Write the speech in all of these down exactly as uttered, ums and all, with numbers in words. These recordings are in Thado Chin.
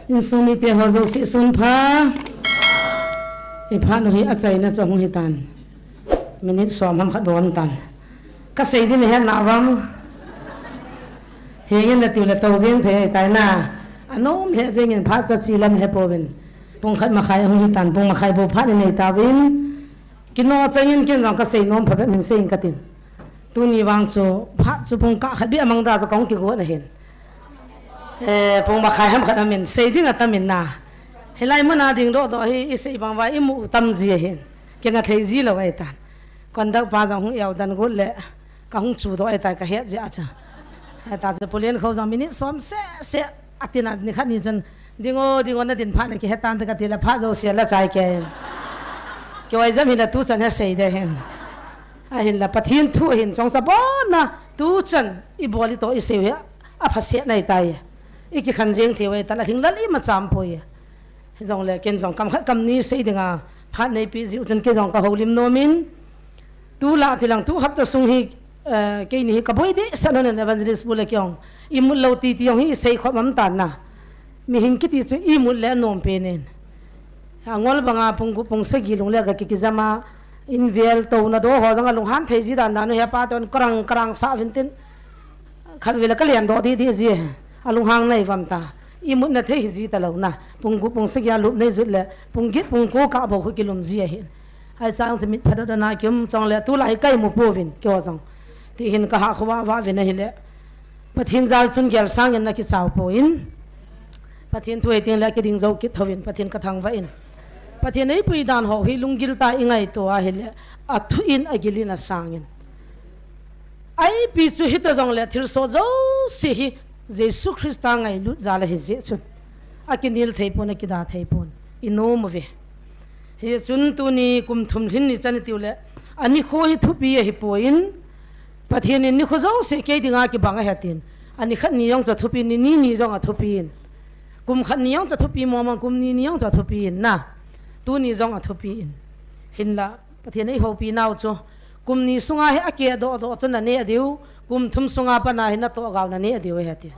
Insung mite ho jouse sun pha. Iphat nu hi achaina chu hung hitan. Minute som ham khat bou tan. Kasei din ahet nauvem? Hengin natiu le tou jeng thei ahitai na. Anom lheh jengin phat chu achi lam hepouvin. Pung khat makhai hung hitan, pung makhai bou phat inei tauvin. Kino changin ken jong kasei nom phabep min seiyin katin. Tuni vang chu phat chu pung kah khat beh amang da chu kahung kigot ahin. Eh, pung makhai ham khat amin, sei ding atamin na. Hilai muna ding doh doh hi isei bang uva imu tam ji ahin. Kinga thei ji lou ahitan. Conductor pa jong hung eo dan got le kahung chu doh ahitai kahet jeh a chu. Ahita chu Pu Liankho jong minute som seh seh atin a nikhat ni chun, "Ding o, ding o, nadin phat le kihe tan te," kati le phat jouse la chai kei in. Kei oi jam hile tuchan he sei de hin. Ahinla Pathen thu ahin chongcha bon a, tuchan ibol itoh isei u hi aphasetna ahitai. Ikikhen jeng thei u ahitan, alhinglel imacha aumpoi. Hijongle ken jong kam khat kam ni sei dinga phat neipeh jiu chun kei jong kahoulim nomin. Tulai tilang tu hapta sung hi, eh, keini hi kaboi dehset lhonin Evangelist Pu le kei jong imut lou titi jong hi isei khom um tan na. Mihem kiti chu imut le anom pen in. Angol banga pung gup pung sagi lung le kakikijam a, in vel touna doh ho jong alunghan thei ji dan dan u hi apa ton karang karang sa uvin tin. Khatvei le kalen doh didi ji. Alunghang nai uvam ta. Imutna thei hi ji talou na. Pung gup pung sagi a lup nei jut le pung get pung ko kah bou khu kilum ji ahin. Ahi chang chu mit phadot ana kium chong le tulai hi kaimu pouvin kei ho jong. Ti hin kahah kho vah vah uvin ahile. Pathen jal chun gel sangin nakichao poi. Pathen thu hei teng le kiding jou kit thouvin Pathen kathangvah in. Pathen eipui dan ho hi lunggil tah a ingaito ahile. Athu in agil in asang in. Ipi chu hita jongle thilsoh jouse hi Jesu Christa ngailut jal ahi jeh chun. Akinel thei pon, akida thei pon. Inom uve. Hichun tuni kum thum lhin ni chan itiu le. Anikho hi thupi ahipoi. Pathen in nikho jouse kei dinga kibang ahi atin. Ani khat ni jong chu athupi in, ni ni ni jong athupi in. Kum khat ni jong chu athupi mong mong, kum ni ni jong chu athupi in na. Tuni jong athupi in. Hinla. Pathen in eihoupi nau chu, kum ni sunga hi akeh doh doh chu naneh diu, kum thum sunga pat a hi natoh gau naneh diu ahi ati.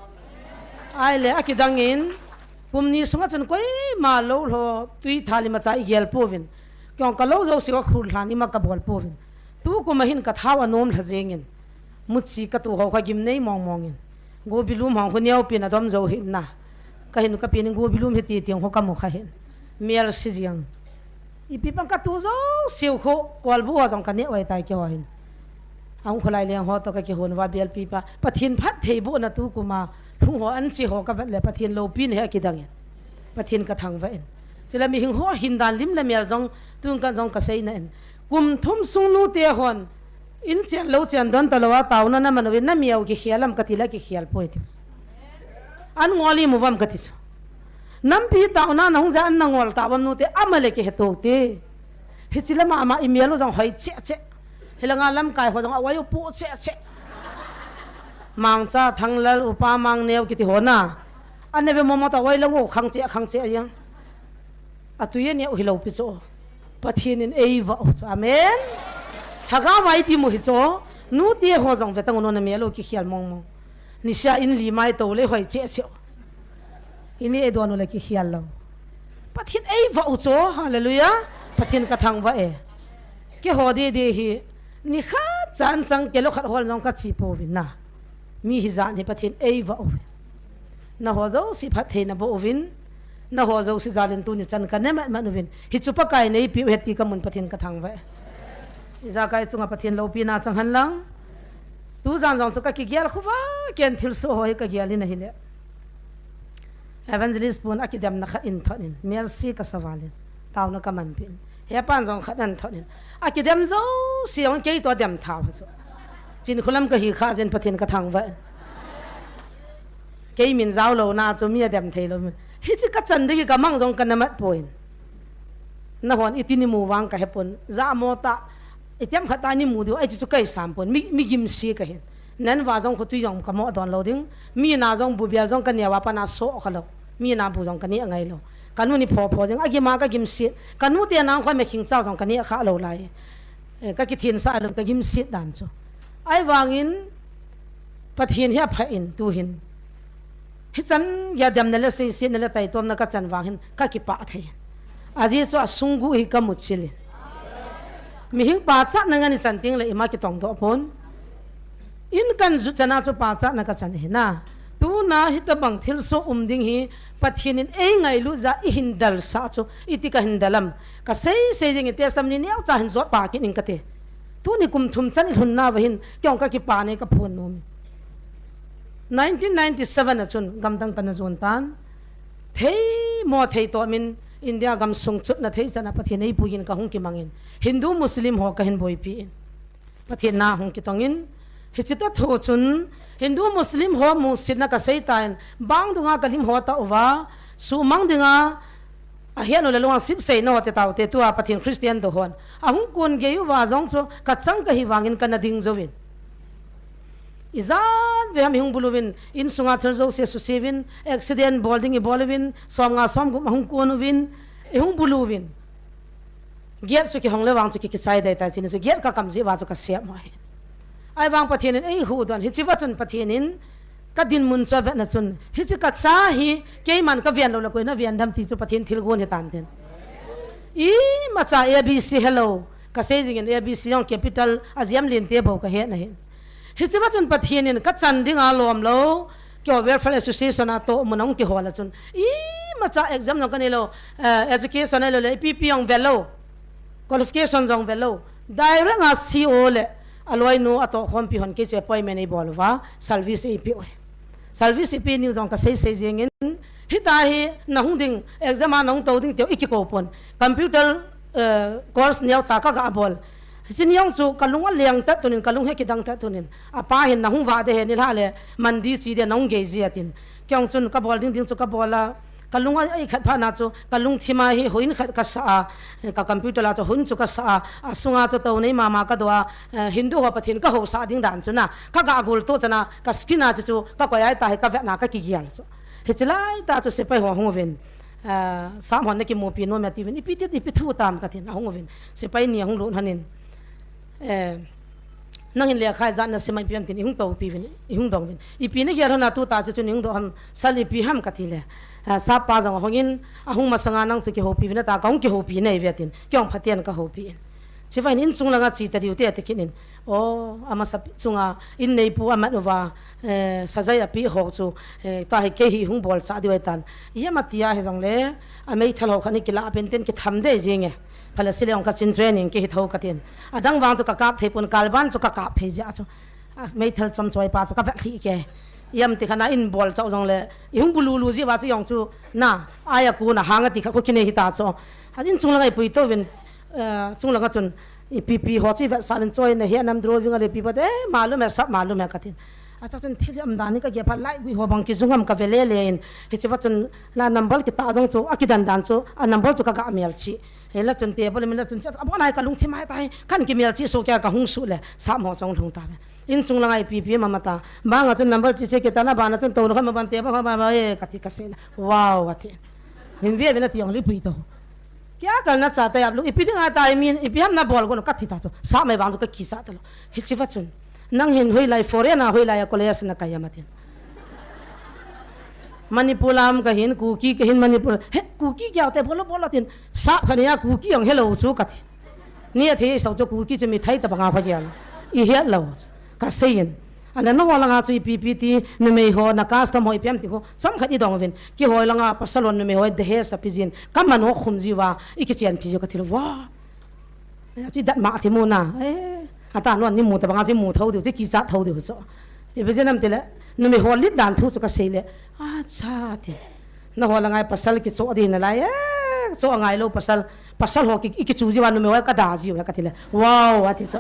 Ahile akidang in, kum ni sunga chun koima lou lho tui thal imacha igel pouvin. Kei jong kalou jouse u akhul lhan ima kabol pouvin. Tukum a hin kathao anom lha jeng in. Muchi katu ho kha gimnei mong mong in. Gobilum hong khu neopen adom jou hin na. Kahin kapen in gobilum hi ti tiang ho kamu kha hin. Mel si jeng. Ipi pan katu jouse u khu kolbu ho jong kaneh u ahitai kei ho hin. Ahung kholai leng ho toh kakihon uva belpi pa. Pathen phattheibohna tukum a. Lhung ho anche ho kavet le Pathen loupina hi akidang in. Pathen kathangvah in. Chule mihem ho hin dan lim le mel jong tun kan jong kaseina in. Kum thum sung nute hon, in chen lou chen don talou a taona naman uvin, namel u kikhel am kati le kikhel poi ti. An ngol imu uvam kati chu. Nampi taona nahung ja an nangol tauvam nute, ama le kihe tou te. Hiche lama ama imel u jong hoi cheh cheh. Hilanga lamkai ho jong a oi u po cheh cheh. Mangcha, Thanglal, Upa, Mangneo kiti ho na. Aneve momo ta oi lang u khang cheh khang cheh a jeng. Atui aneh u hilou pi chu. Pathen in eivah u chu. Amen. Lhagao a iti mu hi chu. Nute ho jong ve tang u, namel u kikhel mong mong. Nisea in li mai tou le hoi cheh cheh. Ini eidon u le kikhel lou. Pathen eivah u chu. Hallelujah. Pathen kathangvah e. Kei ho didi hi. Nikhat chan chang kei lou khat hol jong kache pouvin na. Mi hijat hi Pathen eivah u. Naho jouse phatthei naboh uvin, naho jouse jal in tuni chan kane mat mat uvin. Hichu Pakai neipeh u ahi ti kamun Pathen kathangvah e. Ijakai chunga Pathen loupina chang hen lang. Tujan jong chu kakigel khu va, ken thilsoh ho hi kagel in ahile. Evangelist pun akidemna khat in thot in, Mercy kasa val in, taona kamanpi in. Hepan jong khat in thot in. Akidem jouse jong kei toh dem thau chu. Chinkholam kahi kha jeh in Pathen kathangvah e. Kei min jao louna chu mi adem thei lou. Hiche kachan ding hi kamang jong kana mat poi. Nahon iti nimu vang kahepon. Jamo tah, itiham khat tah nimu diu, ahi chu kaisam pon. Mi, mi gimse kahin. Nan va jong khotui jong kamo don lou ding. Mi na jong bu bel jong kaneo a pat a soh kha lou. Mi na bu jong kaneh ngai lou. Kanu ni pho pho jeng, agim a kagimse. Kanu te nang kho me khing chao jong kaneh kha lou lai. Eh, kakithin sa lou kagimse dan chu. Ahivangin, Pathen hi apha in, tuhin. Hichan geiya demna le seisetna le taitomna kachan vang hin kakipah thei. Ajeh chu asungguh hi kamu chil in. Mihing pachatna ngen ichan tengle ima kitongdoh pon. In kanjut chana chu pachatna kachan ahi na. Tuna hitabang thilsoh um ding hi Pathen in eingailut jeh a ihin dalsah chu iti kahin dal am. Kasei sei jeng in testimony neocha hin jot pa kit ing kate. Tuni kum thum chan ilhun nauva hin kei jong kakipah nei kaphon nom in. Nineteen ninety-seven a chun gamdang kana jon tan. Theimo thei tomin India gamsung chutna thei chana Pathen eipuiyin kahung kimangin Hindu Muslim ho kahin boipi in. Pathen na hung kitongin, hiche tah thu chun Hindu Muslim ho musitna kasei tan, bang dunga kalim ho tah uva, sumang dinga, ahet u le lunga sipseina ho te taute tua Pathen Christian to hon. Ahung kon gei uva jong chu kachang kahi vangin kana ding jouvin. Ijat ve ham ihung bulu vin, insunga thil jouse suse vin, accident bol ding ibol uvin, som nga som gup ahung kon uvin, ihung bulu vin. Gate chu kihong le vang chu ki, kichai dai tai chini chu gate kakam jeh uva chu kasem mo ahi. Ahivang Pathen in eihuhdoh in, hiche va chun Pathen in kadinmun chu avetna chun, hiche kacha hi keiman kaven lou le koi na ven dem ti chu Pathen thilgon hitan tin. Imacha A B C helou, kasei jingin A B C jong capital a jam lente bou kahet na hin. Hiche va chun Pathen in kachan dinga lom lou, keiho Welfare Association a tohmun ahung kihol a chun, imacha exam jong kanei lou, eh, education ahilou le, ipi ipi jong ve lou, qualification jong ve lou, direct a C O le aloinu atohkhompi hon kei chu appointment eibol uva, service eipeh u. Service eipeh niu jong kasei sei jingin, hitia hi nahung ding, exam a nahung tou ding tiu ikikou pon. Computer, eh, course neocha kaga bol. Hiche ni jong chu kalung aleng tah tunin, kalung he kidang tah tunin. Apa hin nahung vah ding ahi nilhah le, Monday che ding nahung gei ji atin. Kei jong chun kabol ding ding chu kabol a, kalung a, akhat phat na chu, kalungthim a hi houin khat kasa a, ka computer a chu houin chu kasa a, asunga chu tou nei mama kadoh a, eh, Hindu ho Pathen kahousah ding dan chu na, kaga gol to chana, ka screen a chu chu, kakoi a hita hi kavetna kakigel chu. Hiche laitah chu sepai ho ahung uvin, eh, Sam hon nakimupi nom em atiuvin, ipi ti, ipi thu tam katin, ahung uvin, sepai ni ahung lut lhonin, eh, nangin lekha ijat nasim a ipi ham tin, ihung toupi uvin, ihung dong uvin. Ipi nagel lhon a tuta chu chun ihung doh ham, sal ipi ham kati le. Ah, sap pa jong ahungin, ahung masanga nang chu kihoupi uvin ata, kahung kihoupi nai uve tin, kei jong phaten kahoupi in. Chuvangin inchung langa che tadiu te ati kit in. O, amasa chunga, in neipu amat uva, eh, sajai apeh ho chu, eh, tua hi kei hi hung bolchah diu ahitan. Ipi ham atia hijongle, ameithal ho khat in kilah pen ten kitham dei jinge. Phala sile ong kachin training kihi tho katin. Adang vang chu kakap thei pon, kalban chu kakap thei jeh a chu. Ameithal chomchoi pa chu kavet lhih kei. Ipi ham ti khat na in bolchah u jongle, ihung bululu jeh uva chu jong chu, na, aia kona hang ati khat khu kinei hita chu. Ahin chung langa ipui touvin, eh, chung langa chun, ipi ipi ho chu ivetsah uvin choi nahe nam drawing a le ipi pa te, eh, malum e, sap malum e katin. Acha chun thil umdan hi kagel phat lai gui ho bang kijung ham kave lele in. Hiche va chun la number kitah jong chu, akidan dan chu, a number chu kaga melchih. Hila chun table min la chun chat, abon a hi kalungthim a hita hi, kahin kimelchih soh kei a kahung suh le, sap ho chu ahung lhung tauve. Inchung langa ipi ipi mama ta. Banga chun number che che kit tan, abana chun touna khat ma ban table khat ma ban, eh, kati kasei le. Wow, ati. Hin ve ve nati jong le ipui to. Kei a kalna cha ta jap lou, ipi dinga ta imin, ipi ham nabol gon kati ta chu. Sap mai vang chu kakichat talou. Hiche va chun. Nang hin hoilai foreign a, hoilai a college nakai am atin. Manipur lam kahin, Kuki kahin Manipur. He, Kuki kei a te bol o, bol o tin. Sap khat nia Kuki jong helou chu kati. Ni athei sah chu Kuki chu mithai tabanga pha gel. Ihet lou. Kasei in. Ahile nangho langa chu ipi ipi ti, numei ho, na custom ho ipi ham ti ho. Chomkhat idong uvin. Keiho langa pasal hon numei ho dehej ape jin. Kaman ho khum jiuva, ikichenpi jiu kati lou. Wow. Chu idat ma ti mu na. Eh, ata non ni mu tabanga chu imu tho diu, chu kichat tho diu chu. Ipi jeh ham tile, numei ho lit dan thu chu kasei le. Acha ti. Nangho langa hi pasal kichoh ding nalai e, choh angai lou pasal, pasal ho ki, ikichu jiuva numei ho kada jiu he kati le. Wow, ati chu.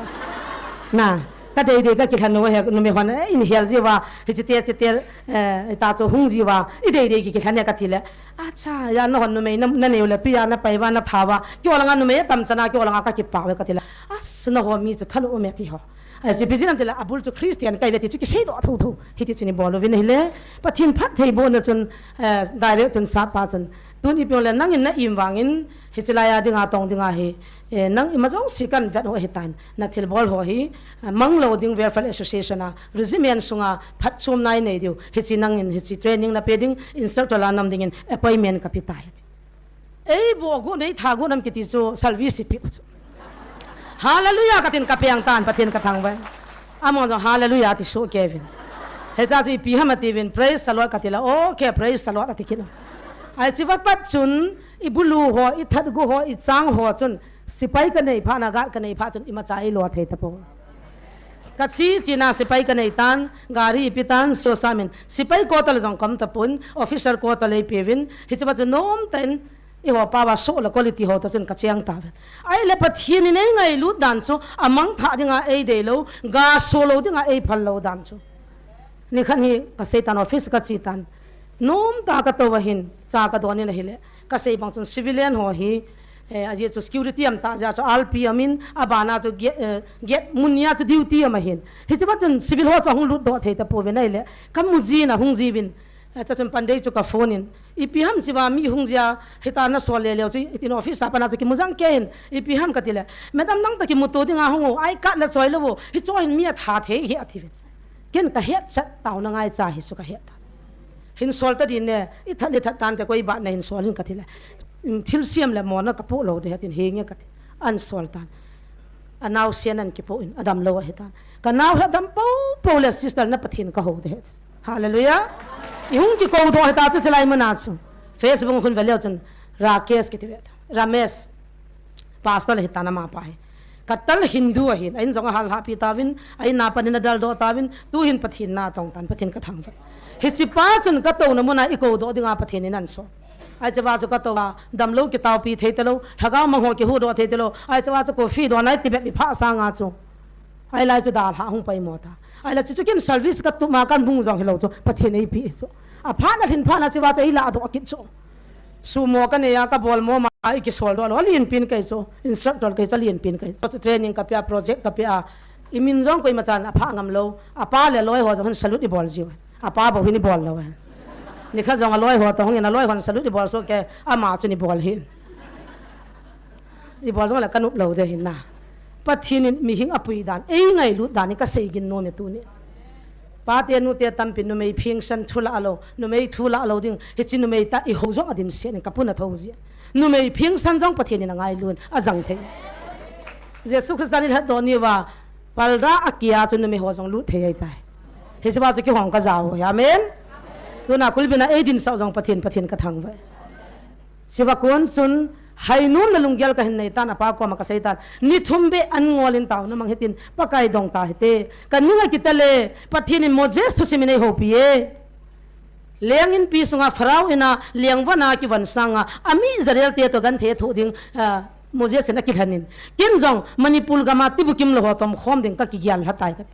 Na, kadei dei kakilhen u he numei hon, eh, inhel jiuva, hiche te, hiche te, eh, ita chu hung jiuva, idei dei kikilhen e kati le. Acha, ya nahon numei na, nanei u le tui a napai uva natha uva. Keiho langa numei atam chana, keiho langa kakipah uve kati le. As, nangho mi chu thanom e ti ho. Ahi chu ipi jeh ham itile abul chu Christian kahiuve ti chu kiseidoh thotho. Hiti chun ibol uvin ahile, Pathen phattheibohna chun, eh, direct chun sap pa chun, tun ipi jongle nangin na im vangin, hiche laiya dinga tong dinga hi, eh, nang ima jouse kahin vet ho ahitan, na thilbol ho hi, eh, manglou ding Welfare Association a, regiment sunga phatchomna inei diu, hiche nangin, hiche training na pe ding, instructor la nam dingin appointment kape tai. Eiboh got, eitha got nam kiti chu service ipi chu. Hallelujah katin kapeng tan, Pathen kathangvah in. Amahon jong hallelujah ti soh kei uvin. Hiche chu ipi ham atiuvin, praise the Lord kati le, okay, praise the Lord ati kit in. Ahi chu apat chun, ibulu ho, ithatgu ho, ichang ho chun, sepai kanei phat, na guard kanei phat chun, imacha eilo thei tapou. Kache chena sepai kanei tan, gari ipi tan, seo samin, sepai quarter jong kaum tapon, officer quarter eipeuvin, hiche pa chu nomtah in, eiho pa va soh le quality ho toh chun kacheng tauvin. Ahile Pathen in eingailut dan chu, amangthah dinga eideilou, ga solou dinga eiphallou dan chu. Nikhat hi kasei tan, office kache tan. Nomtah katou ahin, cha kadon in ahile, kasei bang chun civilian ho hi, eh, ajeh chu security aum tah jeh chu R P aum in, abana chu gate, eh, gate mun nia chu duty aum ahin. Hiche pa chun civil ho chu ahung lutdoh thei tapouvin ahile, kamu jin ahung jiuvin. Acha chun Pandei chu kaphone in, ipi ham hichea mi hung jia, hitia nasol leleu chu, hitin office a pat na chu kimu jeng kei in, ipi ham katile, madam nang toh kimuto dinga hung o, I card la choi lou o, hiche hin mi atha thei hi atiuvin. Ken kahetchet, taona ngaicha hi chu kahet ta. Hin sol ta ding ne, ithat le that tante, koi bat nahin sol in katile, thilsem le mona kapoh lou ding ahi tin, henge kati. Ahin sol tan. Anaosen ahin kipoh in, adamlou ahitan. Kanao hi adam poupou le sister na Pathen kahou ding ahi. Hallelujah. Ihung kikoudoh hita chu chulai muna chu. Facebook khun veleu chun Rakesh kiti ve. Ramesh. Pastor ahitan amapa hi. Katal Hindu ahin. A in jong ahal hahpi tauvin. A in a pat in adaldoh tauvin. Tuhin Pathen na atong tan. Pathen kathangvah. Hichepa chun katouna muna ikoudoh dinga Pathen in ahin sol. Ahi cheva chu katou a, damlou kitaopi thei talou, lhagao mang ho kihuhdoh thei talou, ahi cheva chu coffee don a Tibet mi pha sanga chu. Ahilai chu dalha hung paimo ta. Ahilai chu chu ken service katup ma kahin hung jong hilou chu, Pathen eipeh chu. Aphat na lhin phat na cheva chu eiladoh kit chu. Sumo kanei a kabol mo ma, ikisoldoh lou, alen pen kahi chu, instructor kahi chu alen pen kahi chu. Chu training kapeh a, project kapeh a, imin jong koima chan apha ngam lou, apa le loi ho jong hin salute ibol jiu. Apa bou hin ibol lou e. Nikhat jong aloi ho toh hung in aloi hon salute ibol soh kei, ama chun ibol hih in. Ibol jong le kanop lou ding ahi na. Pathen in mihing apui dan, eingailut dan hi kasei gin nom e tuni. Pate nute tampin numei phengsan thu la lou, numei thu la lou ding, hiche numei tah ihou jong adimset in kapuna thou jeh. Numei phengsan jong Pathen in angailut in ajang thei. Jesu Christa nilhah doh niuva, parda akia chu numei ho jong lut thei ahitai. Hicheva chu kihong kajao e. Amen. Tuna kulbina eidinsah u jong Pathen, Pathen kathangvah e. Cheva kon chun, hainom le lunggel kahin nei tan, apa koma kasei tan. Ni thum beh an ngol in taona mang hitin, Pakai dong ta hite. Kaning akitah le, Pathen in Moses thusim in eihoupi e. Leng inpi sunga Pharaoh in a lengvon a kivon sanga, ami Israel te toh genthei thoh ding, ah, Moses in akilhen in. Ken jong Manipur gam a tibukim lou ho tomkhom ding kakigel lha tai kati.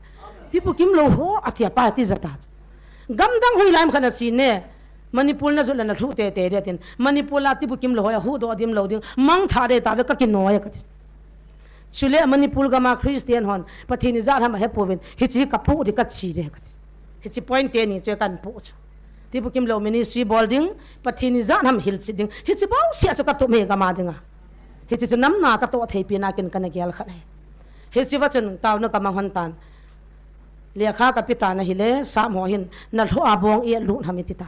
Tibukim lou ho ati apa ti jat a. Gamdang hoilai ham khat nache ne. Manipur najot le nalhuh teitei ding atin. Manipur a tibukim lou ho ahuhdoh dim lou ding. Mangthah ding ahi tave kakinoi e kati. Chule Manipur gam a Christian hon Pathen ijat ham ahepouvin. Hiche hi kapoh ding kache ding kati. Hiche point teni chu kahin poh chu. Tibukim lou ministry bol ding, Pathen ijat ham hilchet ding. Hiche bouseh chu katup e gam a dinga. Hiche chu namna katoh theipi na ken kana gel khat ahi. Hicheva chun taona kamang hon tan. Lekha kape tan ahile, Sam ho hin, nalhoh a bong i lut ham iti ta.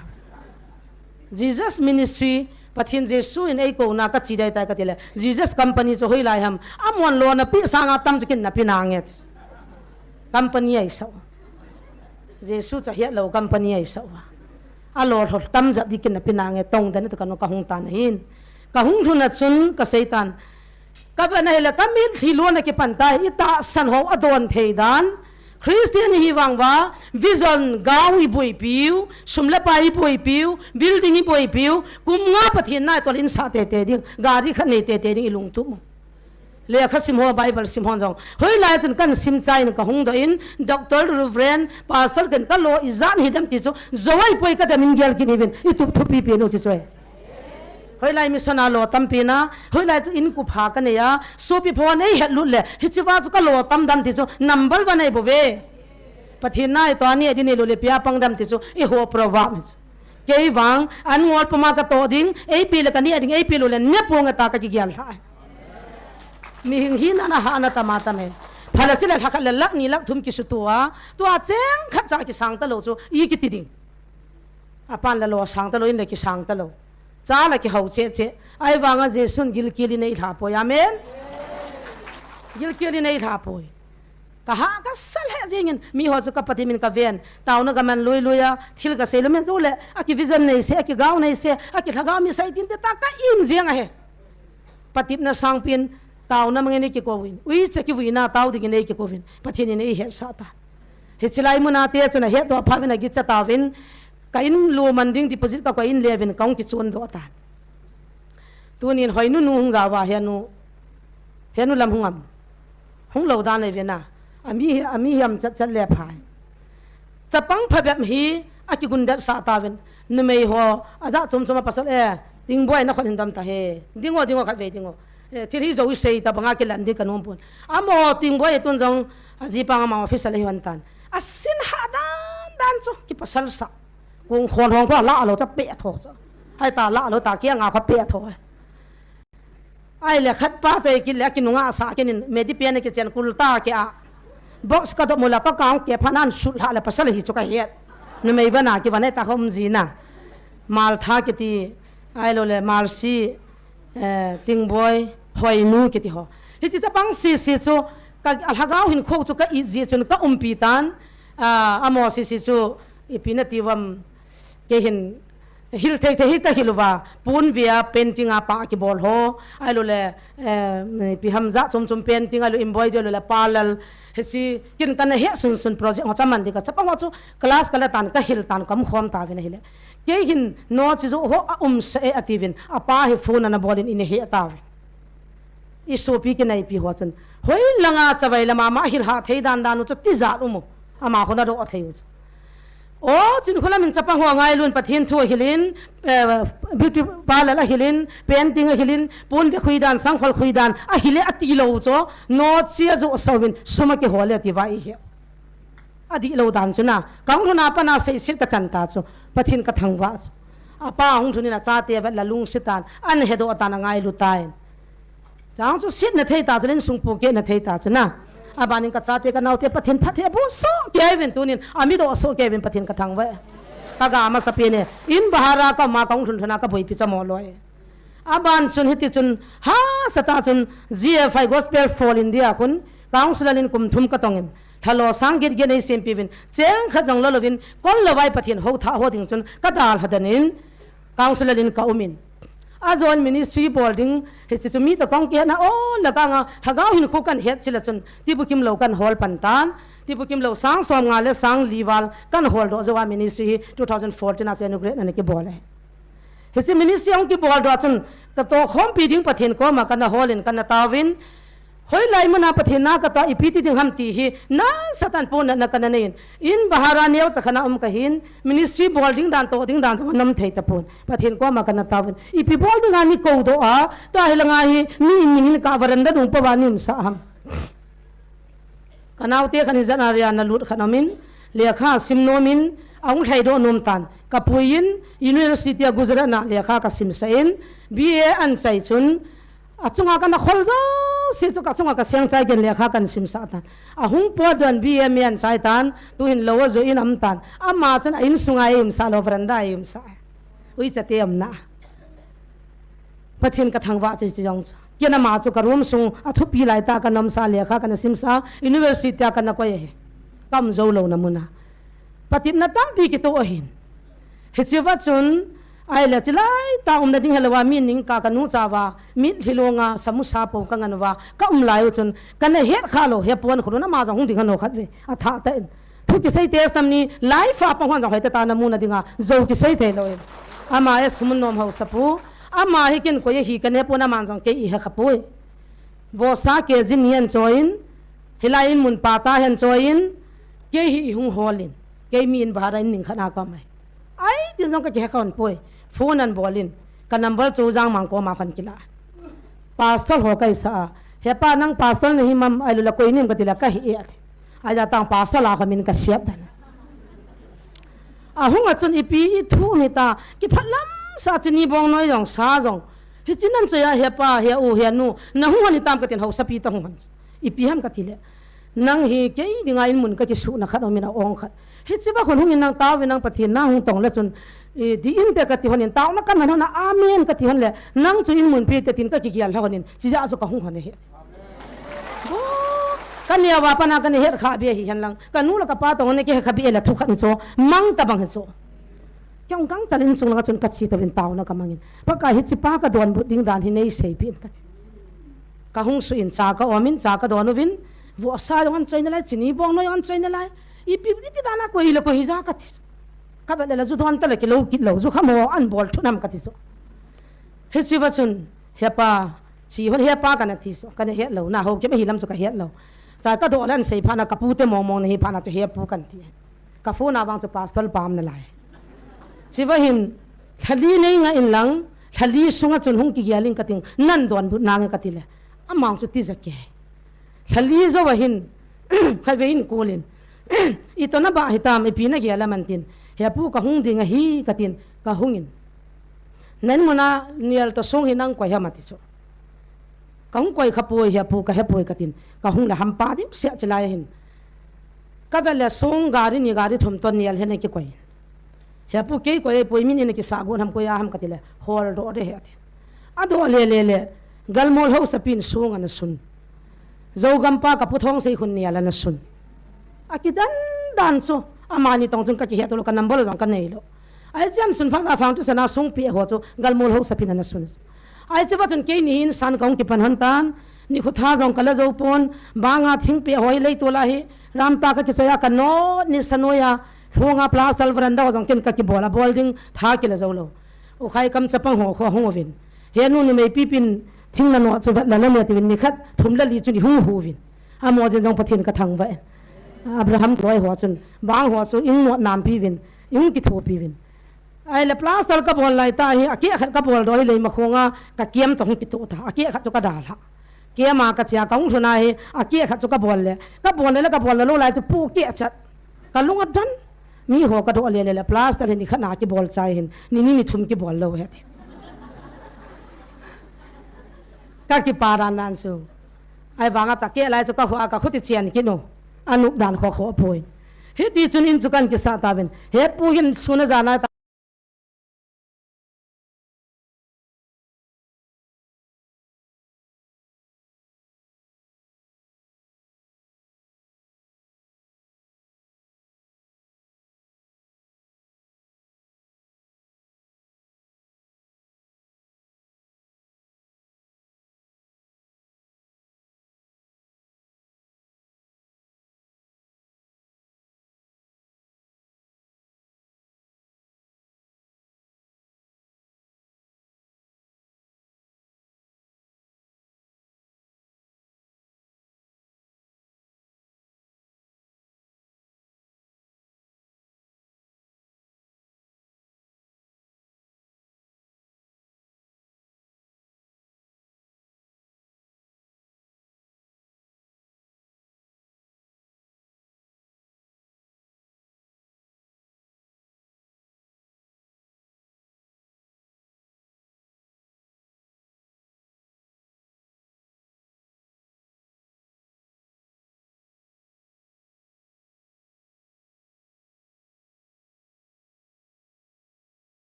Jesus Ministry, Pathen Jesu in eikouna kache ding ahitai katile, Jesus Company chu hoilai ham, amahon lona pe sanga tam chu ken nape nange. Company ahisah u. Jesu chu ahet lou company ahisah uva. Alolho tamjat ding ken nape nange tong den ati kanu kahung tan ahin. Kahung lhun a chun kasei tan. Kavet na hile kamitlhi lona kipan tai, itahsan ho adon thei dan. Christian ihi vang uva, vision gao iboipiu, sum le pai iboipiu, building iboipiu, kum nga Pathen na itol in sah teitei ding, gari khat nei teitei ding ilungtup u. Lekha sim ho, Bible sim ho jong. Hoilai chun kahin sim chai in kahung doh in, Doctor, Reverend, Pastor ken kalo ijat hidem ti chu, jou ahipoi kadem in gel kit uvin, itup thupi pen u chu chu e. Hoilai mission a lo tampi na, hoilai chu in kupha ka nei a, sopi pho nei het lut le, hiche va chu ka lo tam dan ti chu number one ahi bou ve. Pathen na hi tua ni a din nei lo le pia pang dam ti chu, i ho proverb chu. Kei vang, an ngol puma ka to ding, ei pi le ka ni a ding, ei pi lo le ne pung a ta ka kigel lha. Mihing hina na ha na tama tama. Phala sile lha khat le lakh ni lakh thum kisutua, tua cheng khat cha kisang ta lo chu, i kiti ding. Apan la lo sang ta lo, in le kisang ta lo. Cha la kihou che che. Ahivanga Jesun gilkel in eilha poi. Amen. Gilkel in eilha poi. Ka ha ka sal he jingin, mi ho chu ka pati min ka ven. Tauna ka man lui lui a, thil ka sei lu men zo le, a ki vision nei se, a ki gao nei se, a ki lhagao mi sai tin te ta ka im jing a he. Patepna sangpin, tauna mangin i kikouvin. Uicha kivuina tao dingin ei kikouvin. Pathen in ei hetsah ta. Hiche lai muna te chun a hetdoh pha uvin a gicha tauvin. Ka in lu man ding deposit ka koi in le uvin ka hung kichon doh tan. Tunin Hoinu nu hung jao va henu. Henu lam hung am. Hung lo dan ei ve na. Ami, ami hiam chat chat le phai. Chapang phabep hi a kigundet sah tauvin. Numei ho, a ja chom chom a pasal e, Tingboi na khon hin dam ta he. Dingo, dingo khat vei dingo. E, thil hi jo i sei ta banga kilan ding ka nom pon. Amo Tingboi tun jong a jipa nga ma office a le hi wan tan. A sin ha dan dan chu, ki pasal sa. Kung khon hong ko la lo cha pe tho cha. Hai ta la lo ta kia nga kho pe tho. Ai le khat pa chai kile kinunga sa kinin medi pian kichen kulta ke a. Box ka do mula ka kang ke phanan sut la le pasal hi chu ka het. Numei vana ki vane ta hom jina. Maltha kiti ai lo le Malsi, eh, Tingboi Hoinu kiti ho. Hichi chapang sisi chu ka a lhagao hin kho chu ka i ji chun ka umpi tan. Ah, amo sisi chu ipi na ti vam. Kei hin hil thei thei hi ka hil uva, pon via painting a pa kibol ho, ai lo le, eh, ipi ham ja chom chom painting ai lo embroidery ai lo le parlour, hichi kin kana he sun sun project ho chaman di ka chapang ho chu class ka la tan ka hil tan kam khom ta vin ahile. Kei hin no chi jo ho a um sa e ati vin, a pa hi phone ana bol in in he ta vin. I sopi kinaipi ho chun. Hoi langa chavai lama ma hil ha thei dan dan u chu tijat um u. Ama khona do thei u chu. O, chin khula min chapang ho ngai lun Pathen thu hilin, eh, beauty parlour a hilin, painting a hilin, pon ve khui dan, sangkhol khui dan, a hile ati lo chu, no chia jo sovin, suma ki hole ti va i he. A di lo dan chu na, ka hung lhun a pat na seiset ka chan ta chu, Pathen ka thangvah chu. A pa hung lhun in a chate vet la lungset tan, an he doh tan a ngailu tan. Chang chu set na thei ta chu, insung pohkeh na thei ta chu na. A ban in ka chate ka naote Pathen phatthei a boh soh kei uvin tunin, a mi doh soh kei uvin Pathen ka thangvah e. Ka ga masa pen e, in bahar a ka um a ka hung lhun lhun a ka boipi cha mo loi. A ban chun hiti chun, ha, sata chun, G F I Gospel for India khun, council in kum thum ka tong in, thalo sang get get nei sempi vin, cheng kha jong lo lovin, kol lo vai Pathen ho tha ho ding chun, ka dal hadan in, council in ka um in. A jon ministry bol ding, hichi chu mi ta kong ke na, o, la ka nga, lhagao hin khu kan het chila chun, tibukim lo kan hol pan tan, tibukim lo sang som nga le sang li val, kan hol doh jo a ministry hi two thousand fourteen a chu inaugurate na ki bol e. Hichi ministry hung kibol doh chun, ka to khompi ding Pathen koma kana holin kana taovin. Hoilai muna Pathen na ka to ipi ti ding ham ti hi, nasatah in pona na kana nei in. In bahar a neocha khat a um ka hin, ministry bol ding dan to ding dan jong anom thei tapon. Pathen koma kana taovin. Ipi bol ding a nei kou doh a, tua hi langa hi, mi in ning in ka veranda dung pa va nei umsa ham. Ka naote khat in January a na lut khat a um in, lekha sim nom in, a hung lhai doh nom tan. Ka pui in, University a Gujarat na lekha ka simsa in, B A an chai chun, a chunga kana khol jo, si chu ka chunga ka seng chai gen lekha kan simsa tan. A hung po don B A mi an chai tan, tu hin lo a jo in am tan. Ama chun a insunga ei umsa lo, veranda ei umsa. Uicha te am na. Pathen ka thangvah chu hichi jong chu. Kei in ama chu ka room sung a thupi lai ta ka nomsa lekha kana simsa, university a kana koi ahi. Ka um jou louna muna. Patepna tampi kitoh ahin. Hichi va chun, ai le chilai ta umna ding helou a mi ning ka ka nu cha va, mitlhi longa, samosa po ka ngan uva, ka um lai u chun, kana het kha lou, he pon khurun ama jong hung ding hano khat ve, a tha ta in. Thu kisei te tam ni, life a pang hon jong hoi ta ta na muna dinga, jou kisei thei lou in. Ama e sumun nom hausa pu, Ama hi ken koi ahi ka ne pon, aman jong kei i he kha poi. Vosa kejin hi an choin, hilai in mun pa ta hi an choin, kei hi i hung holin, kei mi in bahar a in ning khat a ka um ahi. Ai, tin jong ka kihe kha hon poi. Phone an bolin. Ka number chu Jangmang koma khun kila. Pastor ho ka isa a. He pa, nang pastor nahi mam, ailou le koi nim kati le kahi e ati. Aja tang pastor la kho min ka siap dan. Ahung a chun ipi ithu mi ta, kiphat lam sa chini bong noi jong sa jong. Hichi nan chu ya he pa, he u, he nu, nahung hon itam katin hausapi ta hung hon. Ipi ham kati le. Nang hi kei dinga in mun ka kisuhna khat, omin a ong khat. Hichi va hun hung in nang tao vin nang Pathen na hung tong le chun, eh, di in te kati hon in taona ka man hon a, amen kati hon le, nang chu in mun pi te tin ka kigial hon in, chi ja chu ka hung hon e he. Oh, ka nia va pana ka ni het kha bia hi hen lang. Ka nu le ka pa tong ne ke kha bia le thu khat ni chu, mang ta bang he chu. Kyong kang chan in chung langa chun ka chi to vin taona ka mangin. Pakai hichi pa ka don but ding dan hi nei sei pi in kati. Ka hung su in cha ka om in cha ka don uvin. Vo sa jong an choi na lai, chini bong noi jong an choi na lai. Ipi iti dan a koi le koi hi ja kati. Ka vet le la ju don ta le kilou kit lou, ju kha mo an bol thu nam kati so. Hichi va chun, he pa, chi hon he pa ka na ti so, ka na het lou, na ho ke ba hi lam chu ka het lou. Cha ka do lan sei pha na ka pu te mong mong na hi pha na chu he pu kan ti. Ka phone a vang chu pastor pam na lai. Chi va hin, lhali nei nga in lang, lhali sunga chun hung kigial in ka ting, nan don but na nge ka ti le. Amang chu ti ja ke. Lhali jo va hin, kha ve in kulin. I to na ba hi tam, ipi na gial a man tin. He pu ka hung ding ahi ka tin, ka hung in. Nan muna nial to sung hi nang koi ha ma ti chu. Ka hung koi kha poi he pu ka he poi ka tin. Ka hung le hampa dim sia chi lai hin. Ka vet le sung gari ni gari thum to nial he na ki koi. He pu kei koi poi min in ki sa gun ham koi a ham ka ti le. Hol do de he ati. A do le le le. Galmol hausapin sung ana sun. Zogam pa ka pu Thongsei khun nial ana sun. A kidan dan chu. Amani tong chun ka kihet lou ka number jong ka nei lou. Ai chian sun phak na phang tu sana sung pi ho chu Galmol hausapin ana sun. Ai chi va chun kei ni hin san ka hung kipan hon tan. Ni khu tha jong ka la jo pon. Banga thing pi ho hi lei tu la hi. Ram ta ka kichaya ka no ni sanoya. Hlunga plaster veranda ho jong ken ka kibol a bol ding tha ki la jo lou. U khai kam chapang ho kho hung uvin. He nu numei pipin thing na no chu vet la la le ti vin ni khat thum la li chu ni hu hu vin. Amo jin jong Pathen ka thangvah e. Abraham loi ho chun, bang ho chu ing nuat nam pi vin, ing kitho pi vin. Ai le plaster ka bol lai ta hi, a ke khat ka bol do hi lei ma khonga, ka kiam to hung kito ta, a ke khat chu ka dal ha. Kiam a ka chia ka hung thuna hi, a ke khat chu ka bol le, ka bol le, ka bol le lo lai chu pu ke chat. Ka lung a dan, mi ho ka do le le le, plaster hi ni khat na ki bol chai hin, ni ni ni thum ki bol lo he ti. Ka ki pa dan dan chu. Ai vanga cha ke lai chu ka hua ka khuti chian ki no. Anup dan kho kho poi. Hiti chun in chu kan kisa ta vin. He pu hin suna jana ta.